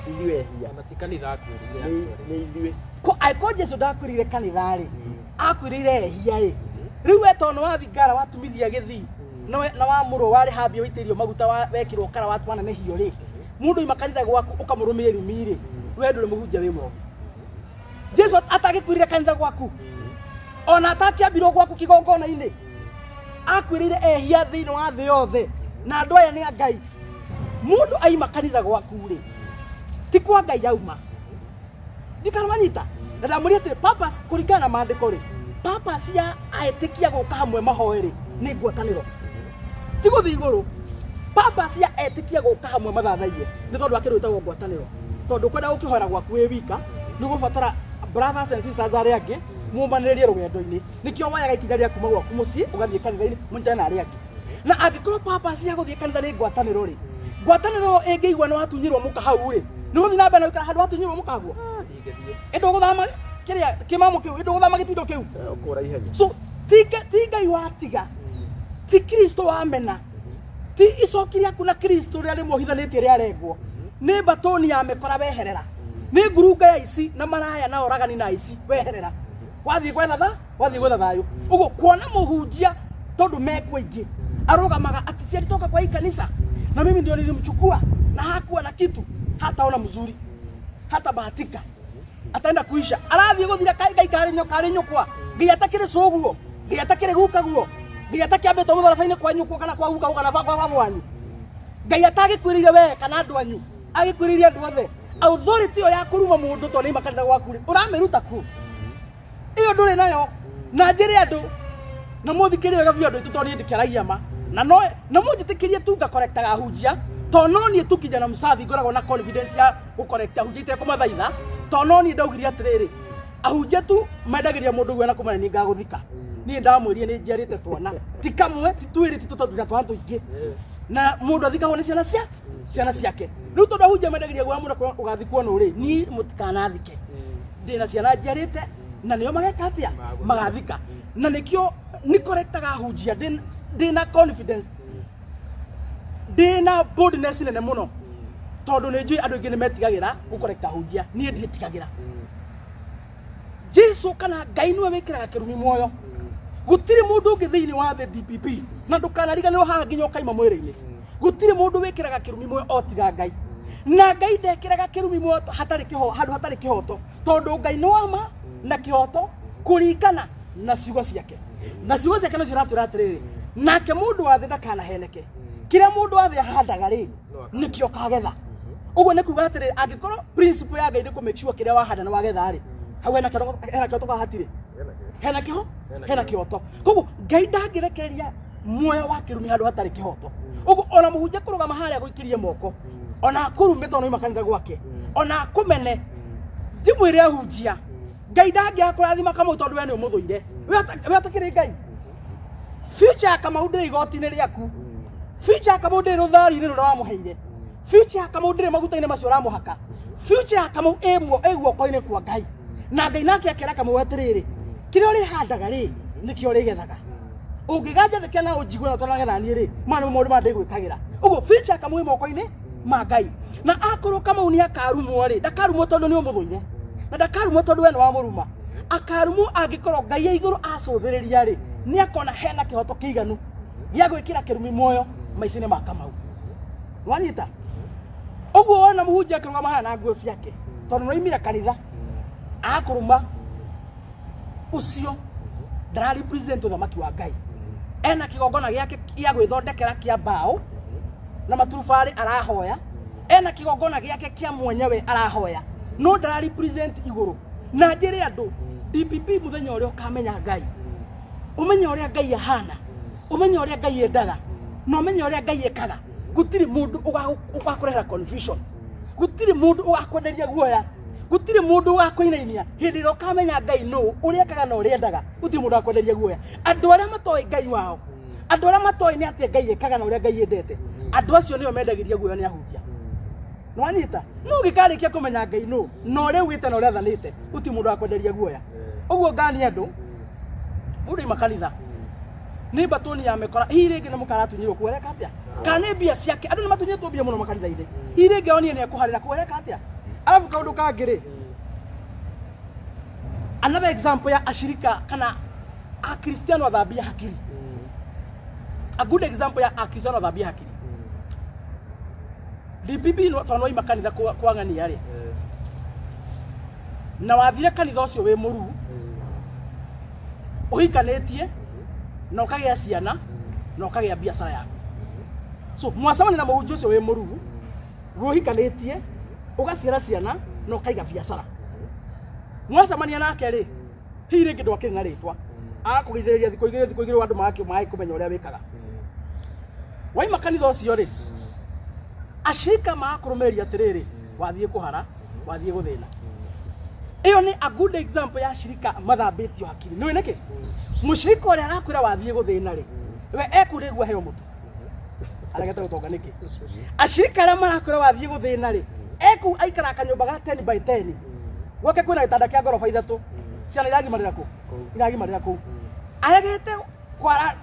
Ithuĩ ehia. Ona ti kanitha akwĩrĩire. Nĩ ithuĩ. Angĩkorwo Jesu ndakwĩrĩire kanitha rĩ, akwĩrĩire ehia ĩ. Rĩu we tondũ nĩ wathingara watumithia gĩthii na wamũrwo warĩ hambia waitĩrĩrio maguta wekĩrwo kara wanenehio rĩ, mũndũ oima kanitha gwaku ũkamũrũmia irumi rĩ, we ndũrĩ mũhunjia wĩ mũrogi. Jesu atangĩkwĩrire kanitha gwaku ona atakĩambirwo gwaku kĩgongona-inĩ, akwĩrĩire ehia thĩinĩ wa thĩ yothe na andũ aya nĩ a Ngai. Mũndũ aima kanitha gwaku rĩ, ti kwa Ngai auma. Ndikanamanyita. Na ndamũria atĩrĩ, purpose kũringana na maandĩko rĩ, purpose ya etĩkia gũka hamwe mahoe rĩ, nĩ ngwatanĩro. Ti gũthiĩ igũrũ. Purpose ya etĩkia gũka hamwe mathathaiye nĩ tondũ wa kĩndũ gĩtagwo ngwatanĩro. Tondũ kwenda gũkĩhoera gwaku wĩ wika, nĩ ũgũbatara brothers and sisters arĩa angĩ mũmanĩrĩrie rũgendo-inĩ. Nĩkĩo woyaga ikinya rĩa kuma gwaku mũciĩ ũgathiĩ kanitha-inĩ mũnyitane na arĩa angĩ. Na angĩkorwo purpose ya gũthiĩ kanitha nĩ ngwatanĩro rĩ, ngwatanĩro ĩngĩigua nĩ watunyirwo mũka hau rĩ, nĩ ũgũthiĩ na mbere na gũikara handũ watunyirwo mũka guo? Ĩndũ ũgũthama kĩrĩa kĩmamo kĩu, ĩndũ ũgũthama gĩtindo kĩu. Ũkũra ihenya. So ti Ngai watiga, ti Kristo wamena, ti icoki rĩaku na Kristo rĩrĩa rĩmuohithanĩtie rĩarengwo. Nĩ mbatũni ya mĩkora weherera. Nĩ ngurunga ya ici na maraya na oragani na ici weherera. Wathiĩ gwetha tha, wathiĩ gwetha thayũ. Ũguo kuona mũhunjia tondũ mekuo aingĩ arũgamaga ati si alitoka kwa hii kanisa na mimi ndio nilimchukua na hakuwa na kitu, hataona mzuri, hata bahatika, ataenda kuisha. Arathiĩ gũthira kai karĩ nyoka karĩ nyũkwa, ngai atakĩrĩ cũguo, ngai atakĩrĩ gukaguo, ngai atakĩambĩtwo mũtharaba-inĩ kwa nyũkwa kana kwa guka kana kwa baba wanyu, ngai atagĩkwĩrĩire we kana andũ anyu, agĩkwĩrĩire andũ othe. Authority ĩyo ya kũruma mũndũ tondũ nĩauma kanitha gwaku rĩ, ũramĩruta kũ? Ĩyo ndũrĩ nayo. Na njĩre andũ na mũthikĩrie wega biũ andũ aitũ tondũ niĩ ndĩkĩaragia ma na no na mũnjĩtĩkĩrie tu ngakorektaga ahunjia tondũ no niĩ tu kijana msafi ngoragwo na confidence ya gũkorekta ahunjia itekũmathaitha tondũ no niĩ ndaugire atĩrĩrĩ ahunjia tu mendagĩria mũndũ guoya na kũmenya niĩ ngagũthika. Niĩ ndamwĩrire nĩ njiarĩte twana ti kamwe ti twĩrĩ ti tũtatũ na twana tũingĩ na mũndũ athikagwo nĩ ciana cia ciana ciake. Rĩu tondũ ahunjia mendagĩria guoya mũno ũgathikwo nũ rĩ, niĩ mũtikanathike, ndĩna ciana njiarĩte na nĩo mageka atĩa, magathika. Na nĩkĩo nĩ korektaga ahunjia ndĩna confidence, ndĩna boldness nene mũno tondũ nĩ njũĩ andũ aingĩ nĩ metigagĩra gũkorekta ahunjia, niĩ ndiĩtigagĩra. Jesu kana Ngai nĩwe wĩkĩraga kĩrumi muoyo. Gũtirĩ mũndũ ũngĩ thĩinĩ wa thĩ DPP na ndũkanariganĩrwo haha nginya ũkaima mwĩrĩ-inĩ. Gũtirĩ mũndũ wĩkĩraga kĩrumi muoyo o tiga Ngai. Na Ngai ndekĩraga kĩrumi muoyo hatarĩ kĩho handũ hatarĩ kĩhoto tondũ Ngai nĩ wa ma na kĩhoto kũringana na ciugo ciake. Na ciugo ciake nocio iratwĩra atĩrĩrĩ, nake mũndũ wa thĩ ndakanaheneke, kĩrĩa mũndũ wa thĩ ahandaga rĩ nĩkĩo kagetha. Ũguo nĩ kuga atĩrĩrĩ, angĩkorwo principle ya Ngai nĩ kũ make sure kĩrĩa wahanda nĩ wagetha rĩ, hau hena kĩhoto, hena kĩhoto kana hatirĩ? Hena kĩho, hena kĩhoto. Koguo Ngai ndangĩrekereria muoyo wa kĩrumi handũ hatarĩ kĩhoto. Ũguo ona mũhunjia kũrũgama harĩa gũikĩrie moko, ona akũrume tondũ nĩauma kanitha gwake, ona akũmene, ndimwĩre ahunjia, Ngai ndangĩaga kũrathima Kamau tondũ we nĩ ũmũthũire. We atakĩrĩ Ngai. Future ya Kamau ndĩrĩ igoti-inĩ rĩaku. Future ya Kamau ndĩrĩ rũthari-inĩ rũrĩa wamũheire. Future ya Kamau ndĩrĩ maguta-inĩ macio ũramũhaka. Future ya Kamau ĩ guoko-inĩ kwa Ngai. Na Ngai nake akera Kamau atĩrĩrĩ, kĩrĩa ũrĩhandaga rĩ nĩkĩo ũrĩgethaga. Ũngĩganjathĩkia na ũnjigue na ũtwaraga niĩ rĩ, maya nĩmo maũndũ marĩa ndĩgwĩkagĩra. Ũguo future ya Kamau ĩ moko-inĩ ma Ngai. Na akorwo Kamau nĩ akarumwo rĩ, ndakarumwo tondũ nĩ ũmũthũire, na ndakarumwo tondũ we nĩ wamũruma. Akarumwo angĩkorwo Ngai ya igũrũ acũthĩrĩria rĩ, nĩ akona hena kĩhoto kĩiganu gĩa gwĩkĩra kĩrumi muoyo maica-inĩ ma Kamau. Wanyita? Ũguo wona mũhunjia akĩrũgama haha na nguo ciake tondũ nĩoimire kanitha akũruma, ũcio ndara represent ũthamaki wa Ngai. Ena kĩgongona gĩake gĩa gwĩthondekera kĩa mbaũ na maturubarĩ arahoya, ena kĩgongona gĩake kĩa mwenyewe arahoya, no ndara represent igũrũ. Na njĩre andũ DPP mũthenya ũrĩa ũkamenya Ngai, ũmenye ũrĩa Ngai ahana, ũmenye ũrĩa Ngai endaga, na ũmenye ũrĩa Ngai ekaga, gũtirĩ mũndũ ũgakũrehera confusion, gũtirĩ mũndũ ũgakwenderia guoya, gũtirĩ mũndũ ũgakũinainia. Hĩndĩ ĩrĩa ũkamenya Ngai nũ, ũrĩa ekaga na ũrĩa endaga, gũtirĩ mũndũ ũgakwenderia guoya. Andũ arĩa matoĩ Ngai wao, andũ arĩa matoĩ nĩ atĩa Ngai ekaga na ũrĩa Ngai endete, andũ acio nĩo mendagĩria guoya nĩ ahunjia. Nĩwanyita? No ũngĩkarĩkia kũmenya Ngai nũ, na ũrĩa augĩte na ũrĩa athanĩte, gũtirĩ mũndũ ũgakwenderia guoya. Ũguo ngania andũ, mũndũ aima kanitha nĩ mbatũni ya mĩkora, hihi rĩngĩ nĩ mũkaratunyirwo kuo, areka atĩa? Kana nĩ mbia ciake, andũ nĩ matunyĩtwo mbia mũno makanitha-inĩ, hihi rĩngĩ onire nĩ ekũharĩra kuo, areka atĩa? Arabu kaũndũ kangĩ rĩ, another example ya ashirika kana akristiano athambia hakiri, a good example ya akristiano athambia hakiri. DPP tondũ nĩwaima kanitha kwa ng'ania rĩ, na wathire kanitha ũcio wĩ mũruu, ũhikanĩtie na ũkagĩa ciana na ũkagĩa biacara yaku. So mwacemania na mũhunjia ũcio wĩ mũruu, ũhikanĩtie, ũgaciara ciana na ũkaiga biacara. Mwacemania nake rĩ, hihi rĩngĩ ndwakĩrĩ na rĩtwa, agakũgeithĩrĩria thikũ igĩrĩ thikũ igĩrĩ, andũ magakĩmenya ũrĩa wĩkaga. Waima kanitha ũcio rĩ, ashirika magakũrũmĩrĩria atĩrĩrĩ, wathiĩ kũhara, wathiĩ gũthĩna. Ĩyo nĩ a good example ya ashirika mathambĩtio hakiri. Nĩũĩ nĩkĩ? Mũshirika ũrĩa arakwĩra wathiĩ gũthĩna rĩ, we ekũrĩgua heo mũtu. Aregete gũtonga nĩkĩ? Ashirika arĩa marakwĩra wathiĩ gũthĩna rĩ, eku aikara kanyũmba ga 10 by 10. Gwake kwĩna gĩtanda kĩa ngoroba ithatũ. Ciana iragimarĩra kũ? Iragimarĩra kũu. Aregete kwara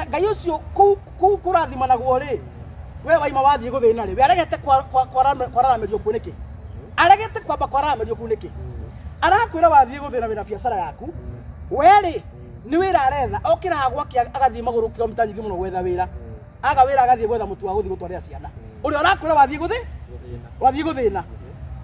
Ngai ũcio kũu kũrathimanagwo rĩ, We waima wathiĩ gũthĩna rĩ, we aregete kwararamĩrio kuo nĩkĩ? Aregete kwamba kwararamĩrio kuu nĩkĩ? Arakwĩra wathiĩ gũthĩna wĩna biacara yaku, we rĩ nĩ wĩra aretha, okĩra gwake agathiĩ magũrũ kilomita nyingĩ mũno gwetha wĩra, aga wĩra agathiĩ gwetha mũtu wa gũthiĩ gũtwarĩra ciana. Ũrĩa ũrakwĩra wathiĩ gũthĩ wathiĩ gũthĩna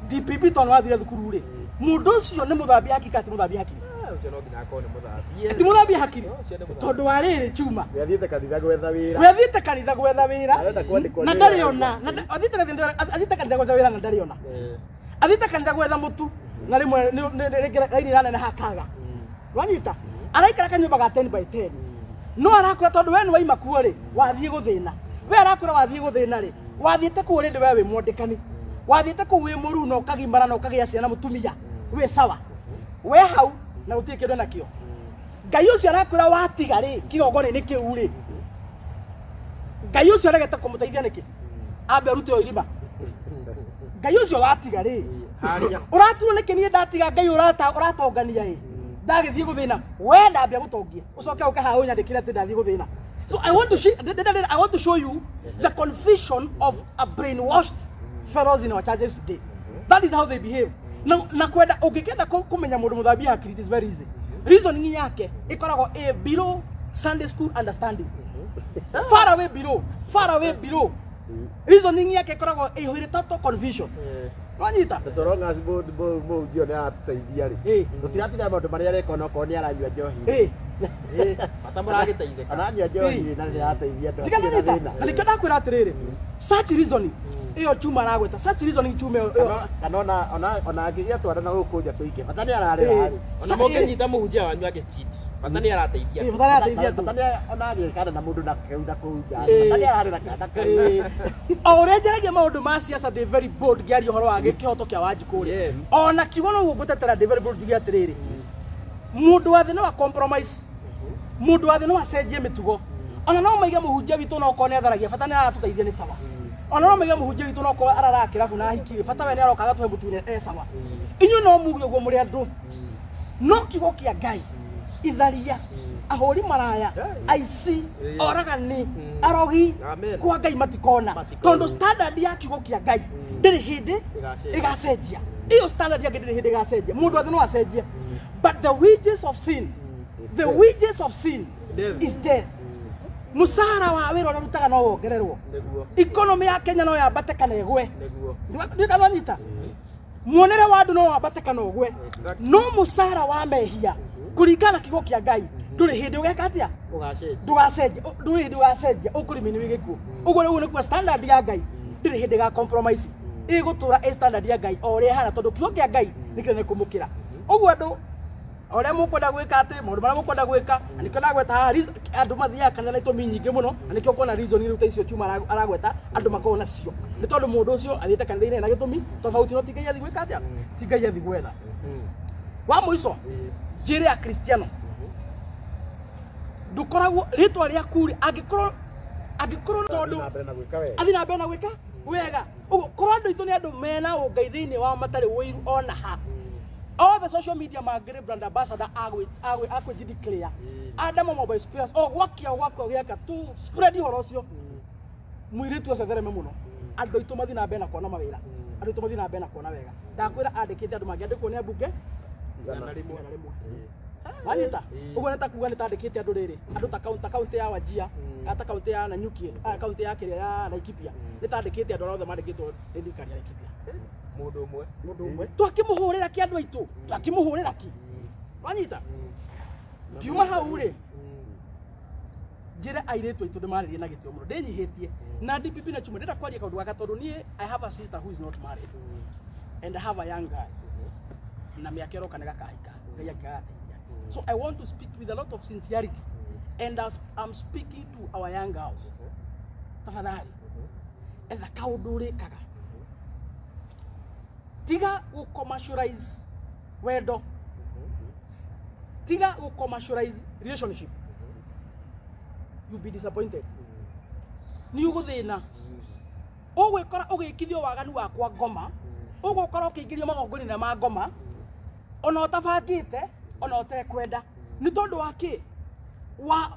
DPP tondũ wathire thukuru rĩ, mũndũ ũcio nĩ mũthambia hakiri kana ti mũthambia hakiri? Ũcio no nginya akorwo nĩ mũthambie. Ti mũthambia hakiri Ũcio nĩ mũthambie. tondũ wa rĩrĩ chuma We athiĩte kanitha gwetha wĩra. we athiĩte kanitha gwetha wĩra Arenda kwandĩkwo na nĩ ndarĩ wĩra. ona athiĩte kanitha gwetha wĩra na ndarĩ ona athiĩte kanitha gwetha mũtu na rĩmwe rĩngĩ raini ĩraneneha kaga wanyita araikara kanyũmba ga 10 by 10 no arakwĩra tondũ we nĩ waima kuo rĩ wathiĩ gũthĩna we arakwĩra wathiĩ gũthĩna rĩ wathiĩte kuo rĩndĩ we wĩ mwandĩkani wathiĩte kũu wĩ mũruu na ũkagimara na ũkagĩa ciana mũtumia wĩ sawa we hau na gũtirĩ kĩndũ enakĩo Ngai ũcio arakwĩra watiga rĩ kĩgongona-inĩ kĩu rĩ Ngai ũcio aregete kũmũteithia nĩkĩ ambe arute o irima Ngai ũcio watiga rĩ Harĩa. ũraturwo nĩkĩ niĩ ndatiga Ngai ũratongania ĩ ndagĩthiĩ gũthĩna we ndambia gũtongia ũcoke ũke haha ũnyandĩkĩre atĩ ndathiĩ gũthĩna. So I want to I want to show you the confusion of a brainwashed fellows in our churches today. That is how they behave. Na kwenda ũngĩkenda kũmenya mũndũ mũthambia hakiri it is very easy. Reasoning yake ĩkoragwo ĩ below Sunday school understanding. Far away below, far away below. Reasoning yake ĩkoragwo ĩihũire total confusion. Wanyita? Ta so long as mũhunjia nĩ aratũteithia rĩ. Ĩ. Tũtiratinda maũndũ marĩa areka onokorwo nĩ aranyua njohi. Ĩ. Bata mũragĩteithĩka. Aranyua njohi na nĩ arateithia andũ. Tiga Hatirĩ na nanyita. thĩna. Na nĩkĩo ndakwĩra atĩrĩrĩ, such reasoning ĩyo chuma aragweta, such reasoning chuma ĩyo Kana ona angĩgĩa twana na gũkũ nja tũingĩ bata nĩ ararera Ĩ. rĩ. Ona mũngĩnyita mũhunjia wanyu agĩ-cheat, bata nĩ arateithia. Ĩ, bata nĩ arateithia andũ. Bata nĩ ona agĩkana na mũndũ na kau na kũu nja. Ĩ. Bata nĩ ararera kana kau. Ĩ. O ũrĩa njaragia maũndũ ma siasa ndĩ very bold ngĩaria ũhoro wa kĩhoto kĩa Wanjikũ rĩ. Yes. Ona kiugo no ũguo ngũtetera ndĩ very bold njuge atĩrĩrĩ, mũndũ wa thĩ no a compromise, mũndũ wa thĩ no acenjie mĩtugo. Ona no maige mũhunjia witũ no okorwo nĩ atharagia bata nĩ aratũteithia nĩ sawa. Ona no maige mũhunjia witũ no okorwo araraga kĩrabu na ahiki rĩ, bata we nĩ aroka agatũhe mũtu nĩ e sawa. Inyuĩ no muge ũguo mũrĩ andũ, no kiugo kĩa Ngai itharia ahũri maraya aici oragani arogi Amen. kwa Ngai matikona Matikona. tondũ standard ya kiugo kĩa Ngai ndĩrĩ hĩndĩ Ĩgacenjia. ĩgacenjia. Ĩyo standard ya Ngai ndĩrĩ hĩndĩ ĩgacenjia. Mũndũ wa thĩ no acenjie, but the wages of sin, Is the death. wages of sin Death. is death. Mũcara wa wĩra ũrĩa ũrutaga no wongererwo. Nĩguo. Economy ya Kenya no yambate kana ĩgwe. Nĩguo. Ndikanyita muonere wa andũ no wambate kana ũgwe, Exactly. no mũcara wa mehia kũringana na kiugo kĩa Ngai ndũrĩ hĩndĩ ũgeka atĩa Ũgacenjia. ndũgacenjia, ndũrĩ hĩndĩ ũgacenjia ũkũrĩmi nĩ gĩkuũ. Ũguo rĩu nĩkuo standard ya Ngai ndĩrĩ hĩndĩ ĩga compromise, ĩgũtũra ĩ standard ya Ngai o ũrĩa ĩhana tondũ kiugo kĩa Ngai nĩ kĩnene kũmũkĩra. Ũguo andũ o ũrĩa mũkwenda gwĩka atĩ maũndũ marĩa mũkwenda gwĩka na nĩkĩo ndagweta haha andũ mathiaga kanitha na itũmi nyingĩ mũno na nĩkĩo kuona reason rĩu ta icio chuma aragweta andũ makoragwo nacio nĩ tondũ mũndũ ũcio athiĩte kanitha-inĩ na gĩtũmi tofauti no ti Ngai athiĩ gwĩka atĩa ti Ngai athiĩ gwetha. Wa mũico njĩre akristiano ndũkoragwo rĩtwa rĩaku rĩ angĩkorwo tondũ Na mbere na gwĩka wega. athiĩ na mbere na gwĩka wega ũguo korwo andũ aitũ nĩ andũ mena ũngai thĩinĩ wao matarĩ ũiru ona ha all the social media mangĩrĩ brand ambassador akwĩ declare Adamo mobile spares o gwakia gwakwa gĩaka tu spread ũhoro ũcio mũirĩtu ũcio athereme mũno andũ aitũ mathiĩ na mbere na kuona mawĩra andũ aitũ mathiĩ na mbere na kuona wega ndakwĩra andĩkĩte andũ mangĩandĩkwo nĩ ambunge Igana rĩmwe. igana rĩmwe wanyita ũguo nĩ ta kuga nĩ tandĩkĩte andũ rĩrĩ andũ ta kaunti ya Wajia kana ta kaunti ya Nanyuki kaunti ya kĩrĩa ya Laikipia nĩ tandĩkĩte andũ arĩa othe mandĩkĩtwo nĩ thirikari ya Laikipia Mũndũ ũmwe. Mũndũ ũmwe. twakĩmũhũrĩra kĩ andũ aitũ twakĩmũhũrĩra kĩ wanyita ngiuma hau rĩ njĩre airĩtu aitũ ndĩmarĩrie na gĩtĩo mũno ndĩnyihĩtie na DPP na chuma ndĩrenda kwaria kaũndũ gaka tondũ niĩ I have a sister who is not married and I have a young guy na mĩaka ĩroka nĩ gakahika Ngai angĩgagateithia. So I want to speak with a lot of sincerity and as I'm speaking to our young girls, tafadhali etha kaũndũ ũrĩkaga tiga gũ commercialize wendo, tiga gũ commercialize relationship, you'll be disappointed. Nĩ ũgũthĩna ũgwĩkora ũgĩkithio waganu wakwa ngoma ũgũkora ũkĩingĩrio magongona-inĩ ma ngoma ona ũtabangĩte ona ũtekwenda nĩ tondũ wa kĩ wa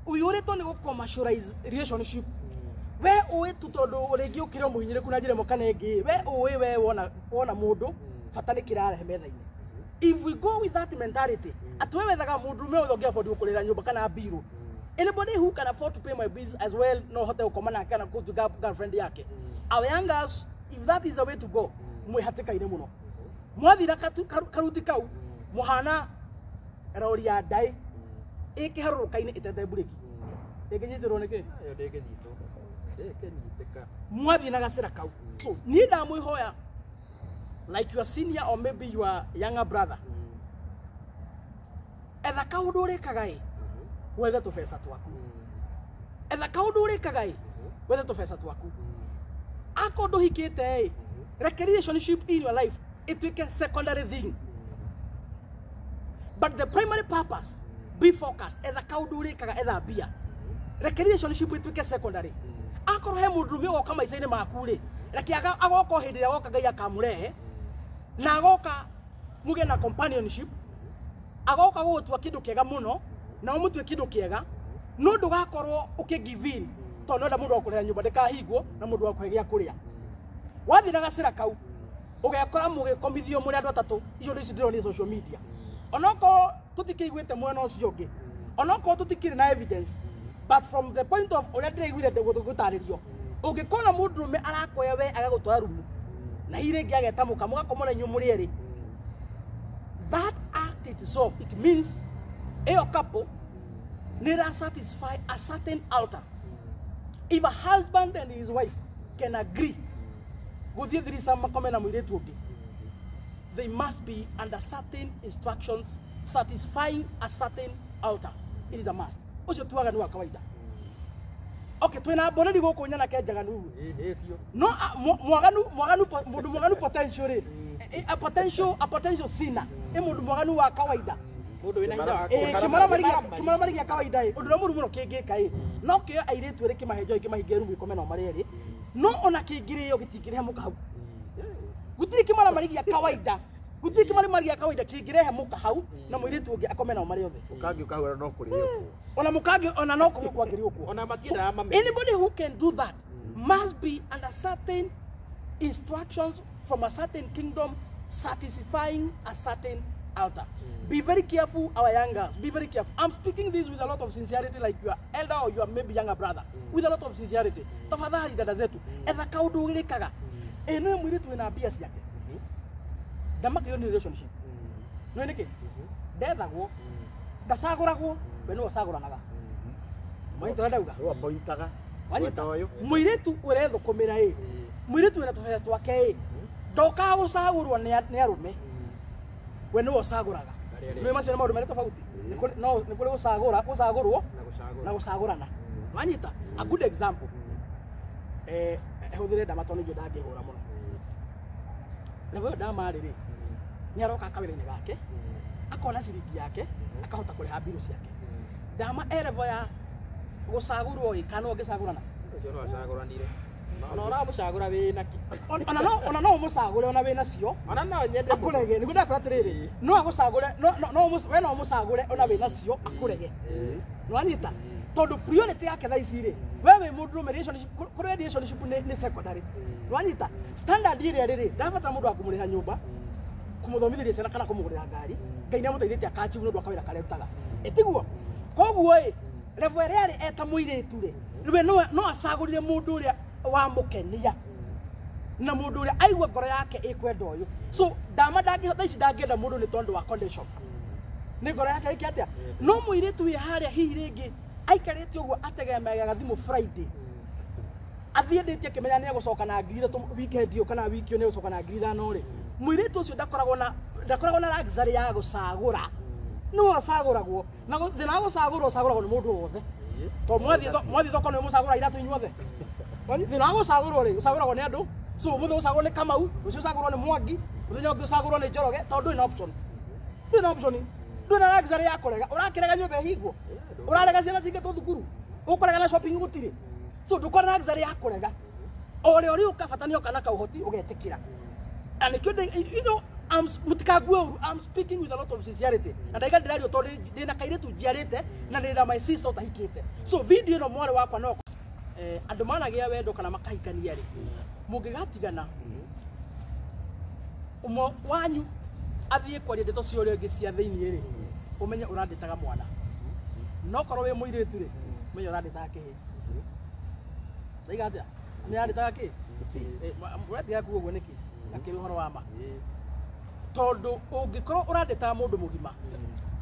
ũiyũrĩtwo nĩ gũ commercialize relationship. We ũĩ tu tondũ rĩngĩ ũkĩrĩ o mũhinyĩrĩku na njĩra ĩmwe kana ĩngĩ, we ũĩ we wona mũndũ bata nĩ kĩrarehe metha-inĩ. If we go with that mentality, atĩ we wethaga mũndũrũme ũrĩa ũngĩ afford gũkũrĩra nyũmba kana mbirũ, anybody who can afford to pay my bills as well no hote gũkoma nake kana gũtuĩka girlfriend yake. Our young girls, if that is the way to go, mwĩ hatĩka-inĩ mũno. Mwathira karuti kau mũhana rori ya ndaĩ ĩkĩharũrũka-inĩ ĩtete mburĩki ĩngĩnyitĩrwo nĩ kĩ? Ĩyo ndĩngĩnyitwo. Ndĩngĩnyitĩka. Mwathiĩ na gacĩra kau. So niĩ ndamwĩhoya, like your senior or maybe your younger brother, etha kaũndũ ũrĩkaga ĩ wethe tũbeca twaku. Etha kaũndũ ũrĩkaga ĩ wethe tũbeca twaku. Akorwo ndũhikĩte ĩ, reke relationship in your life ĩtuĩke secondary thing, but the primary purpose, be focused. Etha kaũndũ ũrĩkaga, etha mbia, reke relationship ĩtuĩke secondary. Akorwo he mũndũrũme ũgoka maica-inĩ maku rĩ, reke agoka o hĩndĩ ĩrĩa agoka Ngai akamũrehe, na agoka mũgĩe na companionship, agoka gũgũtua kĩndũ kĩega mũno na ũmũtue kĩndũ kĩega, no ndũgakorwo ũkĩ give in tondũ nĩwenda mũndũ wa kũrĩha nyũmba ndĩkahingwo na mũndũ wa kũhe gĩa kũrĩa. Wathiĩ na gacĩra kau ũgekora mũgĩkomithio mũrĩ andũ atatũ. Icio ici ndĩronire social media, onokorwo tũtikĩiguĩte mwena ũcio ũngĩ, onokorwo tũtikĩrĩ na evidence, but from the point of ũrĩa ndĩraiguire gũtarĩrio, ũngĩkona mũndũrũme arakoya we agagũtwara rumu na hihi rĩngĩ ageta mũka mũgakomora inyuĩ mũrĩ erĩ, that act itself, it means ĩyo couple nĩ ĩra satisfy a certain altar. If a husband and his wife can agree gũthiĩ threesome makome na mũirĩtu ũngĩ, they must be under certain instructions satisfying a certain altar. It is a must. Ũcio ti waganu wa kawaida. Okay, twĩna mboneri gũkũ nyanake njaganu ũguo. Ĩ biũ. No mwaganu mũndũ mwaganu potential rĩ, a potential sinner ĩ mũndũ mwaganu wa kawaida. Mũndũ wĩna hinya wa Kĩmaramari gĩa kawaida ĩ ũndũ ũrĩa mũru mũno kĩngĩka ĩ no kĩo airĩtu erĩ kĩmahe njohi kĩmahinge rumu ikome nao marĩ erĩ, no ona kĩngĩrĩo gĩtingĩrehe mũka hau. Gũtirĩ kĩmaramari gĩa kawaida, gũtirĩ kĩmaramari gĩa kawaida kĩngĩrehe mũka hau na mũirĩtu ũngĩ akome nao marĩ othe. Ũkangĩ ũkahũra no kũrĩo. Ona mũkangĩ ona no kũrĩo kwangĩrĩo kuo. Ona matiendaga mamenye. Anybody who can do that must be under certain instructions from a certain kingdom satisfying a certain altar. Be very careful, our young girls. Be very careful. I'm speaking this with a lot of sincerity, like your elder or your maybe younger brother. With a lot of sincerity. Tafadhali dada zetu, etha kaũndũ ũrĩkaga. Ĩno nĩ mũirĩtu wĩna mbia ciake. Ndamakĩo nĩ relationship. No nĩkĩ? Ndethagwo, ndacagũragwo, we nĩwe ũcagũranaga. Mwanyita ũrĩa ndauga? Nĩwe appointaga. Wanyita? Weta ũyũ. Mũirĩtu ũrethũkũmĩra ĩ, mũirĩtu wĩna tũbeca twake ĩ, ndokaga gũcagũrwo nĩ arũme, we nĩwe ũcagũraga. Nĩ macio nĩ maũndũ merĩ tofauti. No nĩ kũrĩ gũcagũra, gũcagũrwo Na gũcagũra. Na gũcagũrana. Wanyita? A good example, hũthĩre ndama tondũ nĩguo ndangĩhũra mũno. Level ĩyo ndama rĩ, nĩ aroka kawĩra-inĩ gake, akona ciringi yake, akahota kũrĩha mbirũ ciake. Ndama e level ya gũcagũrwo ĩ kana no ũngĩcagũrana? Ũcio no acagũranire. Ona ũramũcagũra wĩna kĩ? Ona no ũmũcagũre ona wĩna cio. Ona no nyende mũno. Akũrege. Nĩguo ndakora atĩrĩrĩ, no agũcagũre, we no ũmũcagũre ona wĩna cio akũrege. Nĩwanyita? Tondũ priority yake thaa ici rĩ, we wĩ mũndũrũme, relationship kũrĩ relationship nĩ secondary. Nĩwanyita? Standard ĩrĩa rĩrĩ, ndabatara mũndũ wa kũmũrĩha nyũmba, kũmũthomithĩria ciana kana kũmũgũrĩra ngari. Ngai nĩamũteithĩtie akachieve nĩ ũndũ wa kawĩra karĩa arutaga, ĩtiguo? Koguo ĩ level ĩrĩa arĩ eta mũirĩtu rĩ, we no acagũrire mũndũ ũrĩa wamũkenia na mũndũ ũrĩa aigua ngoro yake ĩkwenda ũyũ. So ndama ndangĩhota ici, ndangĩenda mũndũ nĩ tondũ wa condition, nĩ ngoro yake ĩke atĩa. No mũirĩtu wĩ harĩa hihi rĩngĩ aikarĩte ũguo ategemeaga thimũ Friday athiĩ ndĩtie akĩmenya nĩ egũcoka na 3,000 weekend ĩyo kana wiki ĩyo nĩ egũcoka na 5,000 rĩ, mũirĩtu ũcio ndakoragwo na luxury ya gũcagũra, no acagũragwo. Na thĩna wa gũcagũrwo, ũcagũragwo nĩ mũndũ wothe, tondũ mwathiĩ thoko nĩ mũcagũra iratũ inyuothe. Thĩna wa gũcagũrwo rĩ, ũcagũragwo nĩ andũ. So ũmũthĩ ũcagũrwo nĩ Kamau, rũciũ ũcagũrwo nĩ Mwangi, mũthenya ũngĩ ũcagũrwo nĩ Njoroge, tondũ ndũrĩ na option, ndũrĩ na option, ndũrĩ na luxury ya kũrega. Ũrakĩrega nyũmba ĩhingwo, ũrarega ciana cingĩtwo thukuru, ũkũrega na shopping gũtirĩ. So ndũkorwo na luxury ya kũrega. O ũrĩa ũrĩũka bata nĩ oka na kauhoti ũgetĩkĩra. Na nĩkĩo mũtikangue ũru, I'm speaking with a lot of sincerity na ndaiga ndĩrario tondũ ndĩna kairĩtu njiarĩte na ndĩna my sister ũtahikĩte. So video ĩno, mwarĩ wakwa, no Andũ managĩa wendo kana makahikania rĩ, mũngĩgatigana ũmwe wanyu athiĩ kwaria ndeto cia ũrĩa ũngĩ cia thĩiniĩ rĩ, ũmenye ũrandĩtaga mwana. No korwo wĩ mũirĩtu rĩ, ũmenye ũrandĩtaga kĩhĩ. Ndaiga atĩa? Ũmenye ũrandĩtaga kĩ? Ũratiga kuga ũguo nĩkĩ? Akĩrĩ ũhoro wa ma. Tondũ ũngĩkorwo ũrandĩtaga mũndũ mũgima,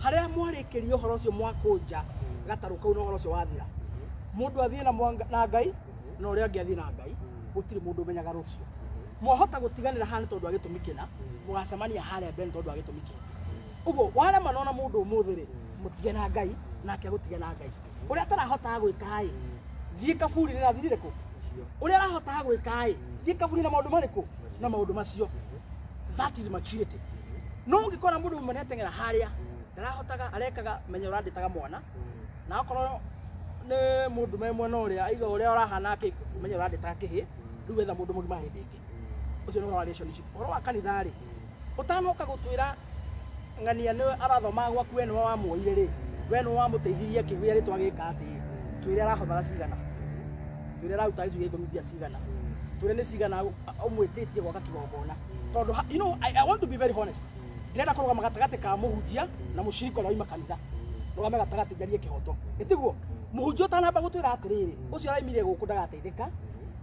harĩa mwarĩkĩria ũhoro ũcio mwakũnja gatarũ kau na ũhoro ũcio wathira, mũndũ athiĩ na Ngai na ũrĩa ũngĩ athiĩ na Ngai, gũtirĩ mũndũ ũmenyaga rũciũ. Mwahota gũtiganĩra haha nĩ tondũ wa gĩtũmi kĩna, mũgacemania harĩa mbere nĩ tondũ wa gĩtũmi kĩngĩ. Ũguo warema na mũndũ ũmũthĩ rĩ, mũtige na Ngai nake agũtige na Ngai. Ũrĩa atarahotaga gwĩka ĩ, thiĩ kaburi-inĩ na athirire kũ? Ũrĩa arahotaga gwĩka ĩ, thiĩ kaburi na maũndũ marĩkũ? Na maũndũ macio. That is maturity. No ũngĩkora mũndũ ũmwe nĩateng'era harĩa, ndarahotaga, arekaga, menya ũrandĩtaga mwana. Na okorwo nĩ mũndũ me mwena ũrĩa, aiga ũrĩa ũrahana kĩ, menya ũrandĩtaga kĩhĩ, rĩu wetha mũndũ mũgima hĩndĩ ĩngĩ. Ũcio nĩ ũhoro wa relationship. Ũhoro wa kanitha rĩ, ũtanoka gũtwĩra ng'ania nĩwe arathomaga gwaku we nĩwe wamuoire rĩ, we nĩwe wamũteithirie akĩgĩa rĩtwa gĩka atĩ, twĩre arahothaga cigana, twĩre araruta gĩcunjĩ gĩa ikũmi mbia cigana, twĩre nĩ cigana ũmwĩtĩtie gwaka kĩgongona. Tondũ you know, I want to be very honest. Ndĩrenda kũrũgama gatagatĩ ka mũhunjia na mũcirika ũrĩa waima kanitha. Rũgame gatagatĩ njarie kĩhoto. Ĩtiguo? Mũhunjia ũtanamba gũtwĩra atĩrĩrĩ, ũcio araimire gũkũ ndagateithĩka,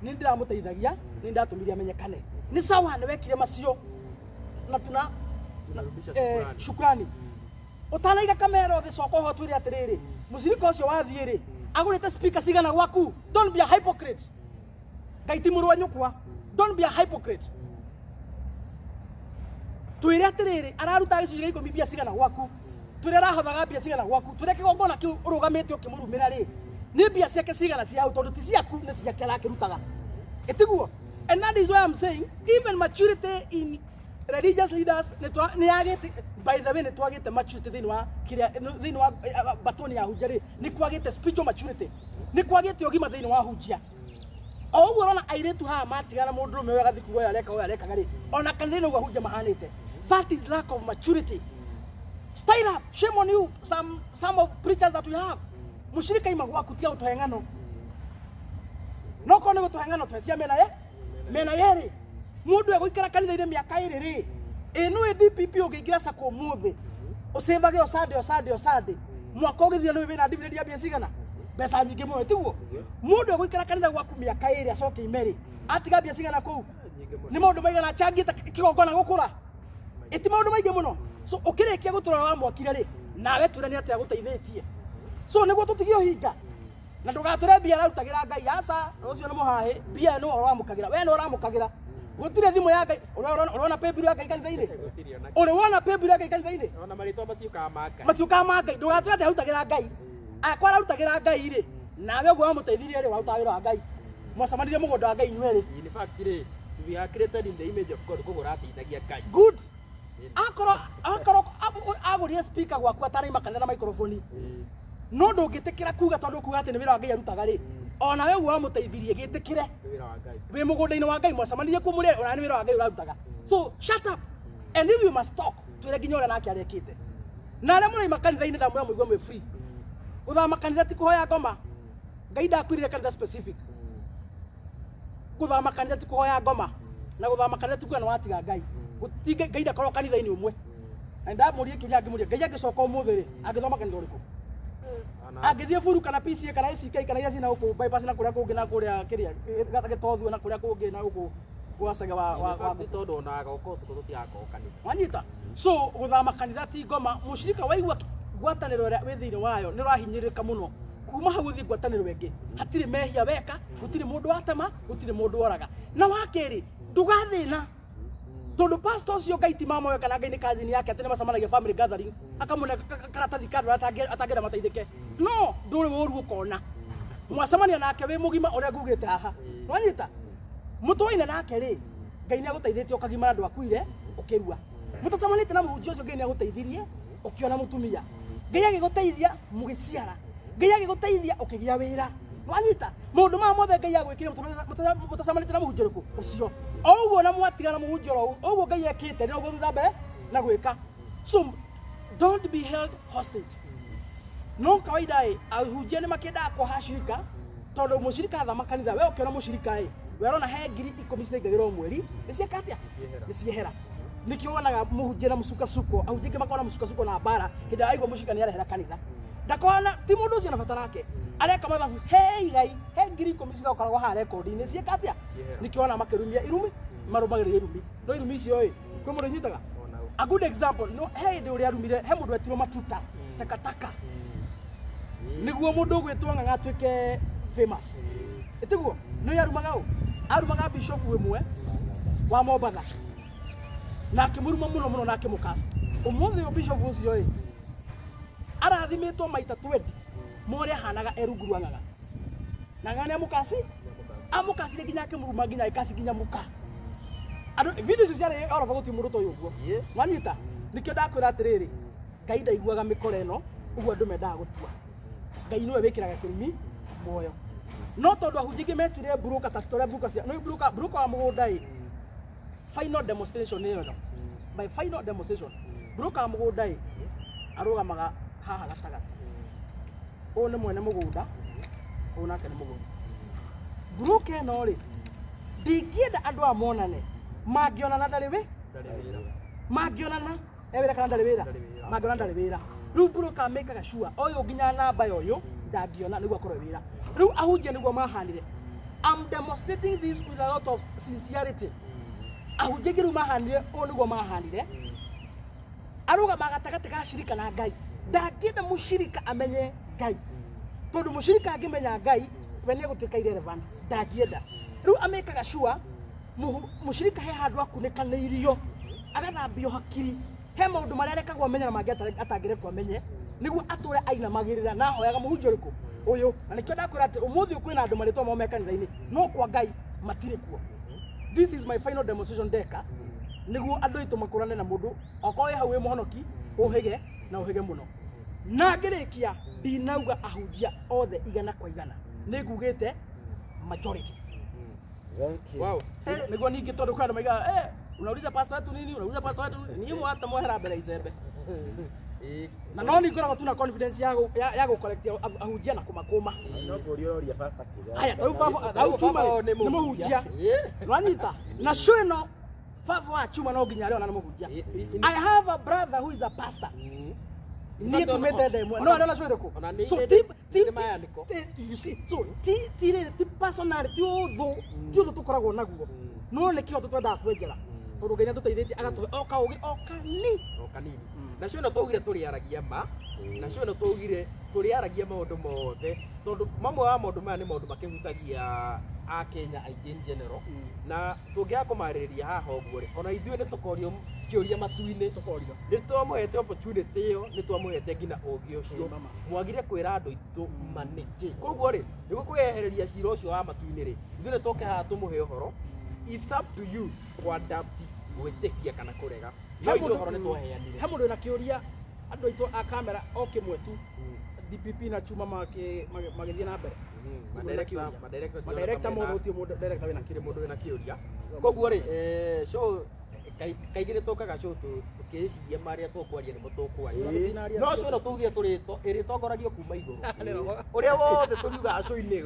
nĩ ndĩramũteithagia, nĩ ndatũmire amenyekane. Nĩ sawa nĩ wekire macio na tuna shukrani. Ũtanaiga kamera thĩ coka ũho twĩre atĩrĩrĩ, mũcirika ũcio wathiĩ rĩ, agũrĩte speaker cigana gwaku? Don't be a hypocrite. Ngai ti mũrũ wa nyũkwa. Don't be a hypocrite. Twĩre atĩrĩrĩ, araruta gĩcunjĩ gĩa ikũmi mbia cigana gwaku? Twĩre arahothaga mbia cigana gwaku? Twĩre kĩgongona kĩu ũrũgamĩte ũkĩmũrumĩra rĩ, nĩ mbia ciake cigana cia hau, tondũ ti ciaku nĩ ciake arakĩrutaga. Ĩtiguo? And that is why I'm saying even maturity in religious leaders nĩ yagĩte, by the way, nĩ twagĩte maturity thĩinĩ wa kĩrĩa, thĩinĩ wa batoni ya hunjia rĩ, nĩ kwagĩte spiritual maturity, nĩ kwagĩte ũgima thĩinĩ wa hunjia. O ũguo ũrona airĩtu haha matigana mũndũrũme ũyũ agathiĩ kuga ũyũ areka ũyũ arekaga rĩ, ona kanitha-inĩ ũguo ahunjia mahanĩte. That is lack of maturity. Style up. Shame on you, some of preachers that we have. Mũcirika ima gwaku tiga gũtũhe ng'ano. No korwo nĩ gũtũhe ng'ano tũhe cia mĩena ye mĩena yerĩ. Mũndũ egũikara kanitha-inĩ mĩaka ĩrĩ rĩ, ĩ nĩũĩ DPP ũngĩingĩra sacco ũmũthĩ, ũcĩvage o Sunday o Sunday o Sunday, mwaka ũgĩthira nĩũĩ wĩna dividend ya mbia cigana? Mbeca nyingĩ mũno, tiguo? Mũndũ egũikara kanitha gwaku mĩaka ĩrĩ acoke ime rĩ, atiga mbia cigana kũu? Nĩ maũndũ maigana achangĩte kĩgongona gũkũra? Ĩti maũndũ maingĩ mũno. So ũkĩrĩkia gũtũra wa mwakire rĩ, nawe twĩre nĩ atĩa gũteithĩtie. So nĩguo tũtige ũhinga. Na ndũgatũre mbia ararutagĩra Ngai, aca, ũcio nĩ mũhahĩ, mbia nĩ ũramũkagĩra, we nĩ ũramũkagĩra. Gũtirĩ thimũ ya Ngai, ũrona pay bill ya Ngai kanitha-inĩ? Ũrĩ wona pay bill ya Ngai kanitha-inĩ? Ona marĩtwa matiũkaga ma Ngai. Matiũkaga ma Ngai, ndũgatũre atĩ arutagĩra Ngai. Akwa ararutagĩra Ngai rĩ, nawe ũguo wamũteithirie rĩ, warutaga wĩra wa Ngai. Mwacemanirie mũgũnda wa Ngai inyuĩ rĩ. In fact rĩ, we are created in the image of God, koguo ũrateithagia Ngai. Good. Akorwo akorwo agũrire speaker gwaku ataraima kanitha na microphone, no ndũngĩtĩkĩra kuga tondũ kuga atĩ nĩ wĩra wa Ngai arutaga rĩ, ona we ũguo wamũteithirie gĩtĩkĩre. Nĩ wĩra wa Ngai. Wĩ mũgũnda-inĩ wa Ngai, mwacemanirie kuo mũrĩ ona nĩ wĩra wa Ngai ũrarutaga. So shut up. And if you must talk, twĩre nginya ũrĩa nake arekĩte. Na arĩa mũraima kanitha-inĩ ndamwĩra mũigue mwĩ free. Gũthama kanitha ti kũhoya ngoma. Ngai ndakwĩrire kanitha specific. Gũthama kanitha ti kũhoya ngoma. Na gũthama kanitha ti kuga nĩ watiga Ngai. Gũti Ngai ndakorwo kanitha-inĩ ũmwe. Na ndamũria kĩũria ngĩmũria, Ngai angĩcoka ũmũthĩ rĩ, angĩthoma kanitha ũrĩkũ? Angĩthiĩ buru kana PCA kana ACK kana iria ciĩna gũkũ bypass na kũrĩa kũngĩ na kũrĩa kĩrĩa gĩtothu na kũrĩa kũngĩ na gũkũ gwacage wa Tondũ ona agoka ũtukũ tũtigakorwo kanitha. Wanyita? So gũthama kanitha ti ngoma, mũcirika waigua ngwatanĩro ĩrĩa wĩ thĩinĩ wayo nĩ ũrahinyĩrĩrĩka mũno. Kuma hau ũthiĩ ngwatanĩro ĩngĩ, hatirĩ mehia weka, gũtirĩ mũndũ watema, gũtirĩ mũndũ woraga. Na wa kerĩ, ndũgathĩna. Tondũ pastor ũcio Ngai ti mama we kana Ngai nĩ cousin yake atĩ nĩ macemanagia family gathering, akamũne karatathi ka andũ arĩa atangĩenda mateithĩke. No ndũrĩ ũru ũkona. Mwacemania nake wĩ mũgima ũrĩa ngugĩte haha. Wanyita? Mũtwaine nake rĩ, Ngai nĩ agũteithĩtie ũkagimara ndwakuire, ũkĩrua. Mũtacemanĩtie na mũhunjia ũcio Ngai nĩ agũteithirie, ũkĩona mũtumia. Ngai agĩgũteithia mũgĩciara. Ngai agĩgũteithia ũkĩgĩa wĩra. Wanyita? Maũndũ maya mothe Ngai agwĩkĩire mũtacemanĩtie na mũhunjia ũrĩkũ? Ũcio. O ũguo na mwatigana mũhunjia oro ũguo Ngai ekĩte nĩ ũguo thutha mbere na gwĩka. So don't be held hostage. No kawaida ĩ, ahunjia nĩ makĩendaga kũhacirika Tondu mucirika athama kanitha we ukiona mucirika ĩ we arona he 10,000 ciraingagĩrwo mweri nĩ cieka atĩa? Nĩ ciehera. Nĩkĩo wonaga mũhunjia na mũcukacuko, ahunjia aingĩ makoragwo na mũcukacuko na mbara hĩndĩ ĩrĩa aigua mũcirika nĩ arehera kanitha. Ndakona ti mũndũ ũcio na bata nake. Areka mathabu he igai he 10,000 cirakoragwo haha rekondi-inĩ cieka atĩa? Nĩkĩo wona makĩrumia irumi marũmagĩrĩra irumi. No irumi icio ĩ kwĩ mũndũ inyitaga? A good example no he hĩndĩ ũrĩa arumire he mũndũ wetirwo matuta takataka nĩguo mũndũ ũgwĩtwo ng'ang'a atuĩke famous. Ĩtiguo? Nĩ arumaga ũ? Arumaga bishop ĩmwe wa Mombatha na akĩmũruma mũno mũno na akĩmũkasi. Ũmũthĩ ũyũ bishop ũcio ĩ arathimĩtwo maita 20 ma ũrĩa ahanaga e rungu rwa ng'ang'a. Na ng'ang'a nĩ amũkasi? Amũkacire nginya akĩmũruma nginya agĩkaci nginya mũka. Andũ video icio ciarĩ oroba gũtirĩ mũndũ ũtoĩ ũguo. Wanyita? Nĩkĩo ndakwĩra atĩrĩrĩ, Ngai ndaiguaga mĩkora ĩno ũguo andũ mendaga gũtua. Ngai nĩwe wĩkĩraga kĩrumi muoyo. No tondũ ahunjia aingĩ metuire broker ta torĩa broker cia no broker broker wa mũgũnda ĩ final demonstration ĩyo ĩno. My final demonstration. Broker wa mũgũnda ĩ arũgamaga haha gatagatĩ. Ũyũ nĩ mwene mũgũnda, ũyũ nake nĩ mũgũri. Broker ĩno rĩ ndingĩenda andũ aya monane mangĩonana ndarĩ wĩ mangĩonana e wĩra kana ndarĩ wĩra mangĩonana ndarĩ wĩra. Rĩu broker mekaga sure ũyũ nginya namba ya ũyũ ndangĩona nĩguo akorwo e wĩra. Rĩu ahunjia nĩguo mahanire. I'm demonstrating this with a lot of sincerity. Ahunjia aingĩ rĩu mahanire ũũ nĩguo mahanire. Arũgamaga gatagatĩ ga cirika na Ngai. Ndangĩenda mũcirika amenye Ngai. Tondũ mũcirika angĩmenya Ngai we nĩ egũtuĩka irrelevant. Ndangĩenda. Rĩu amekaga sure mũcirika he handũ akunĩkanĩirio agathambio hakiri he maũndũ marĩa arekagwo amenye na mangĩ atangĩrekwo amenye nĩguo atũre ainamagĩrĩra na ahoyaga mũhunjia ũrĩkũ ũyũ. Na nĩkĩo ndakwĩra atĩ ũmũthĩ ũyũ kwĩna andũ marĩtwa mao me kanitha-inĩ no kwa Ngai matirĩ kuo. This is my final demonstration ndeka nĩguo andũ aitũ makũrane na mũndũ okorwo wĩ hau wĩ mũhonoki ũhĩge na ũhĩge mũno. Na ngĩrĩkia ndinauga ahunjia othe 100 kwa 100 nĩ ngugĩte majority. Thank you. Wow. Nĩguo ningĩ tondũ kwĩ andũ maigaga unauliza pastor wetu nini, unauliza pastor wetu nini, niĩ mwata mwehera mbere icembe. Na no nĩ ngoragwo tu na confidence ya gũcorrectia ahunjia na kũmakũma. No ngũria ũroria baba kĩrĩa. Aya, tarĩu baba, tarĩu Chuma rĩ, nĩ mũhunjia. Nwanyita? Na show ĩno baba wa Chuma no nginya arĩona nĩ mũhunjia. I have a brother who is a pastor. Niĩ tumĩte ndemwe. No arĩona show ĩrĩkũ? So ti you see, so ti ti personal, ti ũthũ, ti ũthũ tũkoragwo naguo. No nĩkĩo twendaga kwenjera. Tondũ Ngai nĩatũteithĩtie agatũhe o kaũgĩ o kanini. O kanini. Na cio ĩno twaugire tũrĩaragia ma, na cio ĩno twaugire tũrĩaragia maũndũ mothe, tondũ mamwe wa maũndũ maya nĩ maũndũ makĩhutagia Akenya aingĩ in general. Na tũngĩaga kũmarĩrĩria haha ũguo rĩ, ona ithuĩ nĩ tũkorio kĩũria matu-inĩ. Tũkorio. Nĩ twamũhete opportunity ĩyo, nĩ twamũhete nginya ũũgĩ ũcio. Mwagire kwĩra andũ aitũ ma nĩkĩ. Koguo rĩ, nĩguo kwĩyehereria cira ũcio wa matu-inĩ rĩ, ithuĩ nĩ tũke haha tũmũhe ũhoro. It's up to you kũadapt, gwĩtĩkia kana kũrega. No ithuĩ ũhoro nĩ twaheanire. He mũndũ wĩna kĩũria andũ aitũ a kamera o kĩmwe tu DPP na Chuma magĩthiĩ na mbere. Madirector mothe gũtirĩ mũndũ director wĩna kĩrĩ mũndũ wĩna kĩũria. Koguo rĩ, show kaingĩ nĩ tũkaga show tũkĩciria marĩa tũkwaria nĩmo tũkwaria. No show ĩno tũugire ĩrĩtongoragio kuma igũrũ. Ũrĩa wothe tũriugaga show-inĩ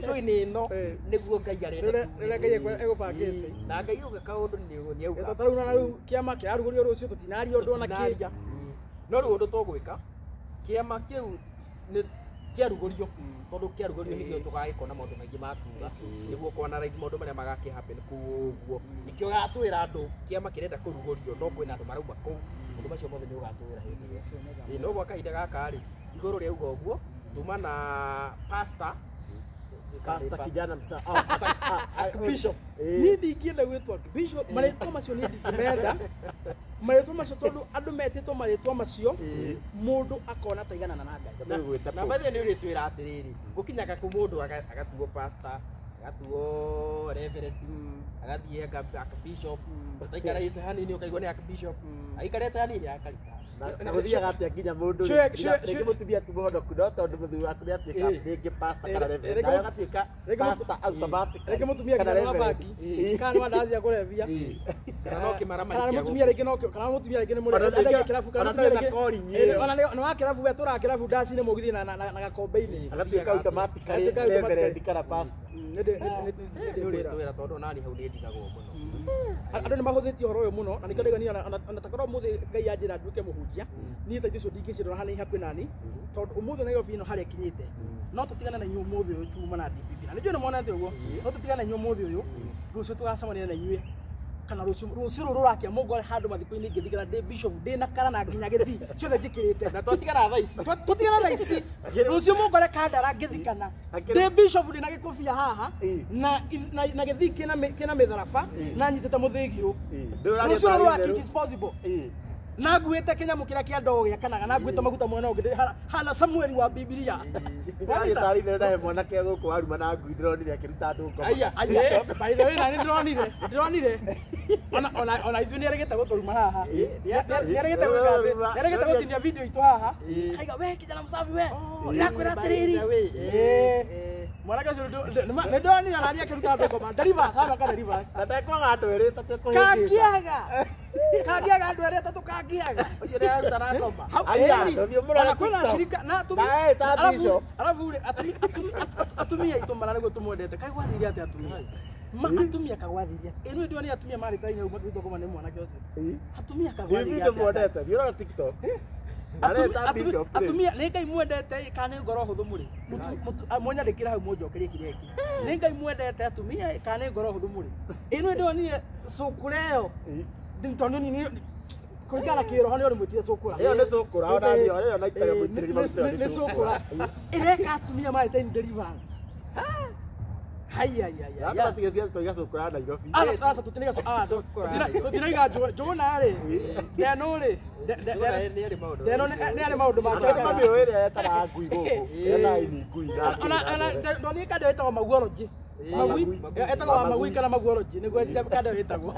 show-inĩ ĩno nĩguo Ngai arenda tuuge. Rĩrĩa Ngai egũbangĩte. Na Ngai auga kaũndũ nĩ auga. Ta rĩu na rĩu kĩama kĩrarugũrio rũciũ tũtinaria ũndũ ona kĩ. No rĩu ũndũ tũgwĩka kĩama kĩu nĩ kĩarugũrio tondũ kĩarugũrio nĩkĩo tũgagĩkona maũndũ maingĩ ma kuuga nĩguo kũanalyze maũndũ marĩa magakĩ happen kũu ũguo. Nĩkĩo gatwĩra andũ kĩama kĩrenda kũrugũrio no kwĩna andũ marauma kũu maũndũ macio mothe nĩ ũgatwĩra hĩndĩ ĩyo. No gwa kahinda gaka rĩ igũrũ rĩauga ũguo tuma na pastor Pastor kijana msa Bishop. Niĩ ndingĩenda gwĩtwo Bishop marĩtwa macio niĩ ndingĩmenda marĩtwa macio tondũ andũ metĩtwo marĩtwa macio mũndũ akona ta iganana na Ngai. Na by the way nĩ ũrĩtwĩra atĩrĩrĩ gũkinyaga kũ mũndũ agatuo pastor agatuo reverend agathiĩ archbishop aikarĩte hanini ũkaigua nĩ archbishop aikarĩte hanini akarita. Na gũthiaga atĩa nginya mũndũ rĩngĩ mũtumia ti mũhonoku no tondũ mũthuri waku nĩ atuĩka rĩngĩ pastor kana reverend, nawe agatuĩka pastor automatically. Rĩngĩ mũtumia nginya nĩ wa bangi kana nĩ wa ndawa cia kũrebia kana no kĩmaramari kana kĩa mũtumia rĩngĩ no kana mũtumia rĩngĩ nĩ Ona mũrĩa rĩngĩ- kĩrabu kana ona mũtumia ndarĩ na rĩngĩ calling ĩyo. ona nĩ wa kĩrabu we tũraga kĩrabu ndaci-inĩ mũgithi na gakombe-inĩ. Agatuĩka automatically Agatuĩka automatically. reverend kana pastor. Nĩ ũrĩtwĩra tondũ onani hau nĩ ndigagwo mũno. Andũ nĩ mahũthĩtie ũhoro ũyũ mũno na nĩkĩo ndĩgania ona takorwo ũmũthĩ Ngai anjĩra nduĩke mũhunjia niĩ ta icio ndingĩcirora hanini hakuhĩ nani tondũ ũmũthĩ Nairobi ĩno harĩa ĩkinyĩte no tũtigane na inyuĩ ũmũthĩ ũyũ chuma na DPP na nĩnjũĩ nĩ monete ũguo no tũtigane na inyuĩ ũmũthĩ ũyũ rũciũ tũgacemania na inyuĩ kana rũciũ rũciũ rũrũ rũrakia Mungu arĩ handũ mathiko-inĩ ngĩthikana ndĩ bishop ndĩ na kara na nginya gĩthii ciothe njĩkĩrĩte Na twatigana thaa ici. Tũtigana thaa ici rũciũ Mungu arĩ kandara ngĩthikana ndĩ bishop ndĩ na gĩkũbia haha na gĩthii kĩna mĩtharaba na nyitĩte mũthĩgirũ rũciũ rũrũ rũrakia it is possible na nguĩte kĩnyamũ kĩrĩa kĩa ndogo gĩakanaga na nguĩte maguta mwena ũngĩ hana Samueli wa Bibilia. Ndĩraria tarĩ itherũ ndahe mwanake gũkũ waruma na ngui ndĩronire akĩruta andũ ngoma. Aya, aya, by the way na nĩ ndĩronire ona ithuĩ nĩaregete gũtũruma haha nĩaregete gwĩka atĩ nĩaregete gũtinia video itũ haha kaiga we kijana msafi we ndĩrakwĩra atĩrĩrĩ mwanake ũcio nĩ ndonire ona niĩ akĩruta andũ ngoma Delivers haha ka Delivers Na ndekwaga andũ erĩ atatũ kũhĩngĩca. Kangĩaga andũ erĩ atatũ kangĩaga Ũcio nĩ araruta na ngoma. Aya, tũthiĩ mũrore Ona kwĩna TikTok. shirika na Na ĩ ta bishop. arabu rĩ atumia aitũ mara nĩguo tũmwendete kaĩ gwathire atĩa atumia ma atumia kagwathire atĩa ĩno ndĩo nĩ atumia marĩ ta inya ũguo ngoma nĩ mwanake ũcio atumia Nĩ kagwathire video atĩa muonete, thiĩ ũrore TikTok. Na rĩ ta bishop rĩ. Atumia nĩ Ngai mwendete ĩ, kana nĩ ngoro hũthũ mũrĩ mwanyandĩkĩra hau mũnjokerie kĩrĩa gĩkĩ nĩ Ngai mwendete atumia ĩ, kana nĩ ngoro hũthũ mũrĩ ĩno ndĩonire cũkũra ĩyo tondũ niĩ kũringana na kĩroho nĩ ũrĩmwĩtire cũkũra Ĩyo nĩ cũkũra ona niĩ ĩyo na itarĩ mũitĩrĩrie maguta ĩyo nĩ cũkũra ĩreka atumia marĩ in deliverance. Haya ya ya Andũ ya matige ciana tũiga cũkũra Nairobi. Aca tũtinaiga tũtinaiga njũgũna rĩ ndeno rĩ Nĩ arĩ maũndũ. ndeno nĩ arĩ maũndũ Andũ arĩa make mamĩũĩ ĩrĩa yetaga ngui gũkũ. Yetaga ini ngui na ona ndonire kando ĩtagwo maguology magui ĩtagwo wa magui kana maguology nĩguo kando ĩtagwo.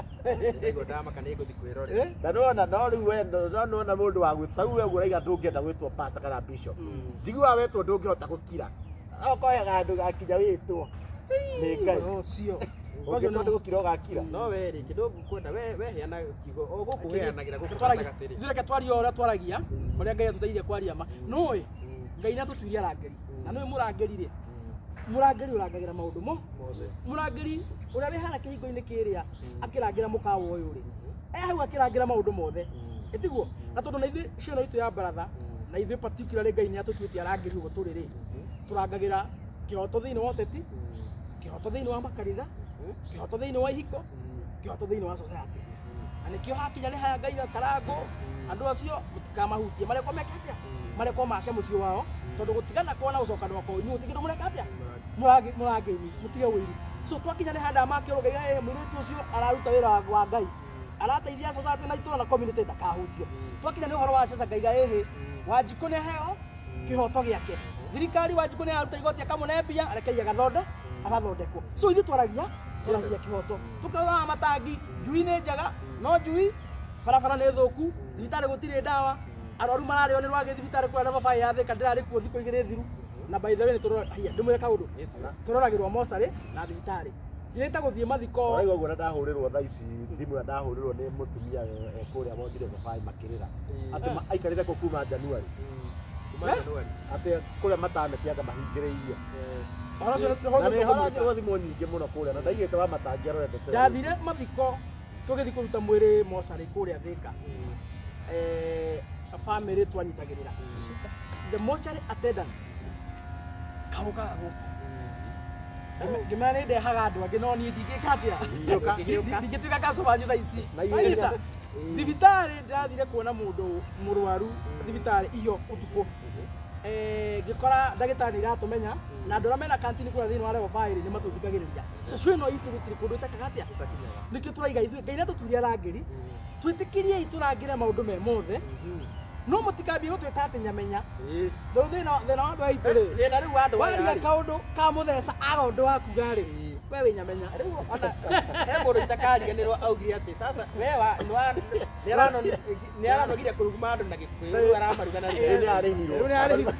Nĩguo ndamaka nĩ ngũthiĩ kwĩrorera. Na nĩwona no rĩu we no nĩwona mũndũ wa gwĩta rĩu we ũguo ũraiga ndũngĩenda gwĩtwo pastor kana bishop. Njiguaga wetwo ndũngĩhota gũkira. Okoyaga andũ gakinya wĩtwo. Nĩ Ngai. Ũcio. Ũngĩtwo nĩ gũkira ũgakira. No we rĩ kĩndũ ngũkwenda we heana kiugo o gũkũ heanagĩra gũkũ gatagatĩ rĩ. Ithuĩ reke twarie o ũrĩa twaragia ũrĩa Ngai atũteithia kwaria ma nũĩ Ngai nĩ atũtuire arangĩri na nũĩ mũrangĩri rĩ mũrangĩri ũrangagĩra maũndũ mo mũrangĩri ũrĩa wĩ harĩa kĩhingo-inĩ kĩrĩa akĩrangĩra mũkawa ũyũ rĩ hau akĩrangĩra maũndũ mothe ĩtiguo na tondũ na ithuĩ ciana itũ ya baratha na ithuĩ particularly Ngai nĩ atũtuĩte arangĩri ũguo tũrĩ rĩ tũrangagĩra kĩhoto thĩinĩ wa ũteti kĩhoto thĩinĩ wa makanitha kĩhoto thĩinĩ wa ihiko kĩhoto thĩinĩ wa society na nĩkĩo hakinya nĩ haya Ngai akarangwo andũ acio mũtikamahutie marekwo meke atĩa marekwo make mũciĩ wao tondũ gũtigana kwao na gũcokanĩrwo kwao inyuĩ gũtirĩ kĩndũ mũreka atĩa mũrangĩini mũtige ũiru so twakinya nĩ handũ makĩrwo Ngai mũirĩtu ũcio araruta wĩra wa Ngai arateithia society na itũra na community ndakahutio twakinya nĩ ũhoro wa ciaca Ngai ĩhĩ Wanjikũ nĩ aheo kĩhoto gĩake thirikari Wanjikũ nĩ aruta igoti akamũne mbia arekei agathondekwo so ithuĩ twaragia kĩhoto tũkaroraga matangi njui nĩ njega no njui barabara nĩ thũku thibitarĩ gũtirĩ ndawa arwaru mararĩo nĩ rwagĩ thibitarĩ kũrĩa na babaĩ ya Thĩka ndĩrarĩ kuo thikũ igĩrĩ thiru na by the way nĩ tũrora ndĩmwĩre kaũndũ tũroragĩrwo mocarĩ na thibitarĩ njĩrĩte gũthiĩ mathiko Ũraigua ũguo na ndahũrĩrwo thaa ici thimũ na ndahũrĩrwo nĩ mũtumia kũrĩa wonire babaĩ makĩrĩra atĩ aikarĩte kũ kuma January atĩ kũrĩa mataneti anga mahingĩrĩirio ũhoro ũcio na nĩ hũragĩrwo thimũ nyingĩ mũno kũrĩa na ndaigĩte wa matangi arorete ndathire mathiko tũgĩthiĩ kũruta mwĩrĩ mocarĩ kũrĩa Thĩka family twanyitagĩrĩra the mortuary attendants kaũkaga gũkũ ngĩmera nĩ ndehaga andũ angĩ no niĩ ndingĩka atĩa ndingĩtuĩka customer wanyu thaa ici wanyita thibitarĩ ndĩrathire kuona mũndũ mũrwaru thibitarĩ iyo ũtukũ ngĩkora ndagĩtarĩ nĩ iratũmenya na andũ arĩa mena kantini kũrĩa thĩinĩ wa level 5 nĩ matũthikagĩrĩria so cio ĩno itũ gũtirĩ kũndũ ĩtekaga atĩa nĩkĩo tũraiga ithuĩ Ngai nĩatũtuire arangĩri twĩtĩkĩriei tũrangĩre maũndũ me mothe no mũtikambie gũtwĩta atĩ nyamenya tondũ thĩna wa andũ aitũ rĩ Thĩna rĩu wa andũ aya waria rĩ. kaũndũ ka mũtheca aga ũndũ wa kuga rĩ We wĩnyamenya. Rĩu ona he mũndũ itakariganĩrwo augire atĩ sasa we wa nĩ aranogire kũruguma andũ na Gĩkũyũ, rĩu aramaruga na Rĩu nĩ arĩhirwo. Rĩu nĩ arĩhirwo.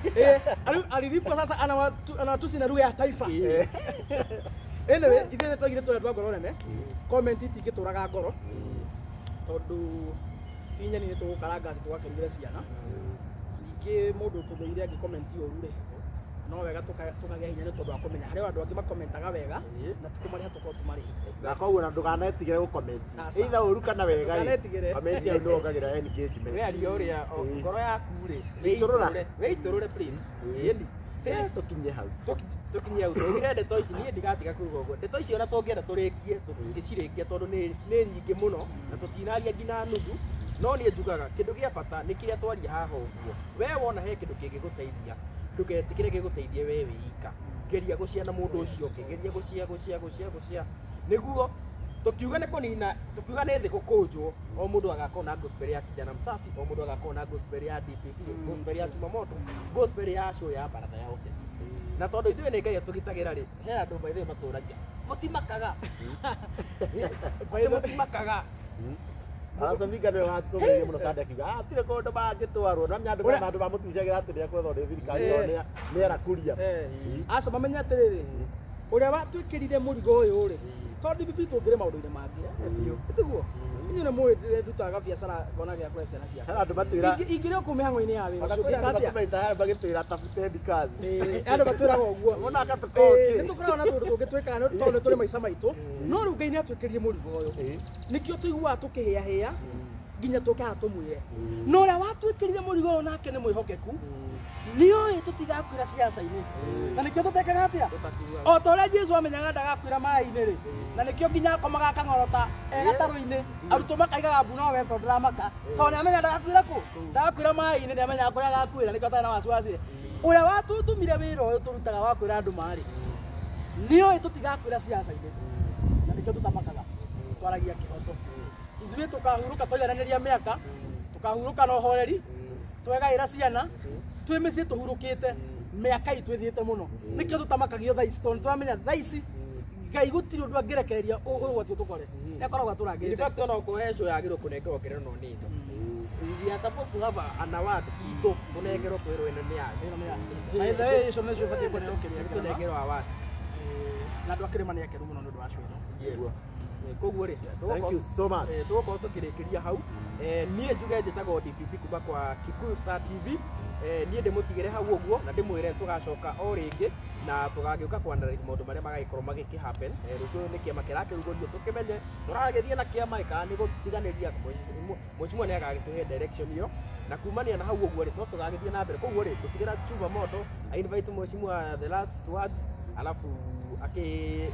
Alilipwa sasa anawatusi na lugha ya taifa. Anyway, ithuĩ nĩ twaigire tũrĩa twa ngoro nene. Comment itingĩtũraga ngoro tondũ ti nyeni nĩ tũgũkaranga atĩ tũgakĩrugĩre ciana. Ningĩ mũndũ tũthũire angĩ-comment ũru rĩ, no wega tũkagĩa hinya nĩ tondũ wa kũmenya harĩ andũ angĩ makomentaga wega na ti kũmarĩha tũkorwo tũmarĩhĩte. Na koguo na ndũkanetigĩre gũcomment. Aca. Either ũru kana wega rĩ. Ndũkanetigĩre. Comment ĩyo nĩ wongagĩrĩra engagement. We aria ũrĩa ngoro yaku rĩ, Wĩitũrũra. wĩitũrũre please. Ĩni. Tũkinye hau. Tũkinye hau tũgire ndeto ici niĩ ndigatiga kuga ũguo. Ndeto ici ona tũngĩenda tũrĩkie tũtingĩcirĩkia tondũ nĩ nyingĩ mũno na tũtinaria nginya nuthu. No niĩ njugaga kĩndũ gĩa bata nĩ kĩrĩa twaria haha ũguo. We wona he kĩndũ kĩngĩgũteithia, ndũgetĩkĩre gĩgũteithie we wĩ ika. Geria gũcia na mũndũ ũcio ũngĩ, geria gũcia gũcia gũcia gũcia nĩguo tukiuga nĩ kũnina, tukiuga nĩ thĩ gũkũnjwo, o mũndũ agakorwo na gospel ya Kijana Msafi, o mũndũ agakorwo na gospel ya DPP, gospel ya Chumamoto, gospel ya show ya baratha ya ũteti. Na tondũ ithuĩ nĩ Ngai atũgitagĩra rĩ, he andũ by the way matũragia mũtimakaga, atĩ mũtimakaga. Aracaminga nĩwe watũmĩire mũno Sunday akiuga hatirĩ kũndũ mangĩtwarwo no menya andũ andũ mamũticagĩra atĩ nĩekwethwo nĩ thirikari tondũ nĩ arakuria. Aca mamenye atĩrĩrĩ, ũrĩa watwĩkĩrire mũrigo ũyũ rĩ, tondũ DPP tũngĩrĩ maũndũ-inĩ mangĩ tiguo inyuĩ nĩ mũĩ ndutaga biacara ngona gĩa kũhe ciana ciakwa. Hena andũ matwĩra Ingĩrĩ o kũu mĩhang'o-inĩ ya wĩra ona ũcio kwĩna andũ ngĩka atĩa? makomenta haya magĩtwĩra tafuteni kazi. Andũ matwĩraga ũguo. Mũno agatũkorwo Nĩ kĩ? tũkoragwo na tũũndũ tũngĩ twĩkaga tondũ nĩ tũrĩ maica maitũ, no rĩu Ngai nĩ atwĩkĩrire mũrigo ũyũ, nĩkĩo tũiguaga tũkĩhĩahĩa nginya tũke haha tũmwĩre. No ũrĩa watwĩkĩrire mũrigo ũyũ nake nĩ mwĩhokeku, nĩoĩ tũtigakuĩra ciaca-inĩ, na nĩkĩo tũtekaga atĩa o ta ũrĩa Jesu amenyaga ndagakuĩra maĩ-inĩ rĩ, na nĩkĩo nginya akomaga akang'orota e gatarũ-inĩ, arutwo makaigaga mbu no we tondũ ndĩramaka, tondũ nĩamenya ndagakuĩra kũ, ndagakuĩra maĩ-inĩ, nĩamenyaga kũrĩa agakuĩra, nĩkĩo atarĩ na wasiwasi. Ũrĩa watũtũmire wĩra ũyũ tũrutaga wa kwĩra andũ marĩ, nĩoĩ tũtigakuĩra ciaca-inĩ, na nĩkĩo tũtamakaga, twaragia kĩhoto. Ithuĩ tũkahurũka twaigananĩria mĩaka, tũkahurũka na ũhoreri, twegaĩra ciana, twĩ mĩciĩ tũhurũkĩte, mĩaka itũ ĩthiĩte mũno, nĩkĩo tũtamakagio thaa ici tondũ nĩtũramenya thaa ici Ngai gũtirĩ ũndũ angĩrekereria ũgwati ũtũkore, nĩakoragwo In atũrangĩrĩte. fact ona okorwo he show yagĩrĩirwo kũnengerwo ngerenwa nĩ ĩno. We are supposed to have an award itũ tũnengerwo twĩrwo ĩno nĩ yayo. By the way, icio nĩcio ibatiĩ kũneo kĩrĩa ngerenwa. Tũnengerwo award. Na andũ a kĩrĩma nĩ akenu mũno nĩ ũndũ wa show ĩno. Yes. Koguo rĩ, Thank you so much. Tũgũkorwo tũkĩrĩkĩria hau. Niĩ njuge njĩtagwo DPP kuma kwa Kikuyu Star TV. Niĩ ndĩmũtigĩre hau ũguo na ndĩmwĩre tũgacoka o rĩngĩ na tũgagĩũka kwanarĩria maũndũ marĩa magagĩkorwo magĩkĩ happen. Rũciũ nĩ kĩama kĩrakĩrugũrio tũkĩmenye tũragĩthiĩ na kĩama kana nĩ gũtiganĩria. Mheshimiwa nĩ agagĩtũhe direction ĩyo na kumania na hau ũguo rĩ, to tũgagĩthiĩ na mbere. Koguo rĩ, ngũtigĩra Chuma Moto I invite mheshimiwa the last words, alafu akĩ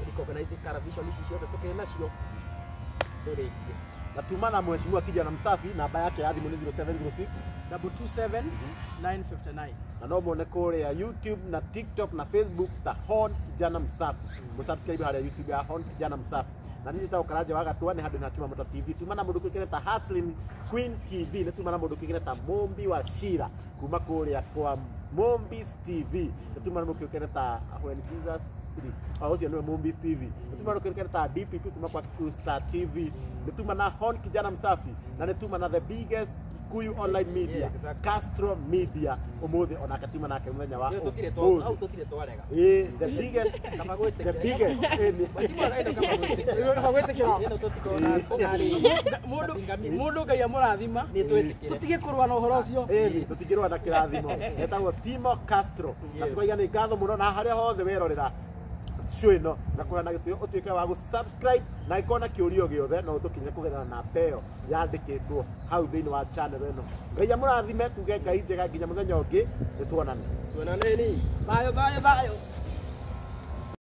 recognize television ici ciothe tũkĩrĩ nacio tũrĩkie. Na tuma na mheshimiwa Kijana Msafi, namba yake ya thimũ nĩ 0706 227 959. Na no muone kũrĩa YouTube na TikTok na Facebook ta Hon Kijana Msafi. Mũsubscribe harĩa YouTube ya Hon Kijana Msafi. Na niĩ njĩtagwo Karanja wa Gatua, nĩ handũ na Chuma Moto TV. Tuma na mũndũ kĩũĩkaine ta Hustling Queen TV, nĩ tuma na mũndũ kĩũĩkaine ta Mumbi wa Shira kuma kũrĩa kwa Mumbis TV. Nĩ tuma na mũndũ kĩũĩkaine ta When Jesus Sleeps. O ũcio nĩwe Mumbis TV. Nĩ tuma na mũndũ kĩũĩkaine ta DPP kuma kwa Kikuyu Star TV. Nĩ tuma na Hon Kijana Msafi na nĩ tuma na the biggest Kikuyu online media. Yeah, exactly. Castro Media umuthi onake tuma nake muthenya wa Ĩyo tũtirĩ ũmũthĩ. hau tũtirĩ twarega. Ĩĩ, the biggest Kaba the gwĩtĩkĩra. biggest ĩĩ, Mheshimiwa ĩno kaba gwĩtĩkĩra. Kaba gwĩtĩkĩra. Ĩno tũtikorwo na Mũndũ mũndũ Ngai amũrathima, nĩ twĩtĩkĩre. tũtige kũrũa na ũhoro ũcio. Ĩĩ, tũtingĩrũa na kĩrathimo etagwo Timo Castro na Yes. tũkaiga nĩ ngatho mũno na harĩa hothe werorera show ĩno na kũheana gĩtĩo ũtuĩke wa gũ-subscribe na ĩkorwo na kĩũria o gĩothe no ũtũkinyĩre kũgerera namba ĩyo yandĩkĩtwo hau thĩinĩ wa channel ĩno. Ngai amũrathime, tuge Ngai njega nginya mũthenya ũngĩ, nĩ tuonane. Tuonaneni. Thayũ thayũ thayũ.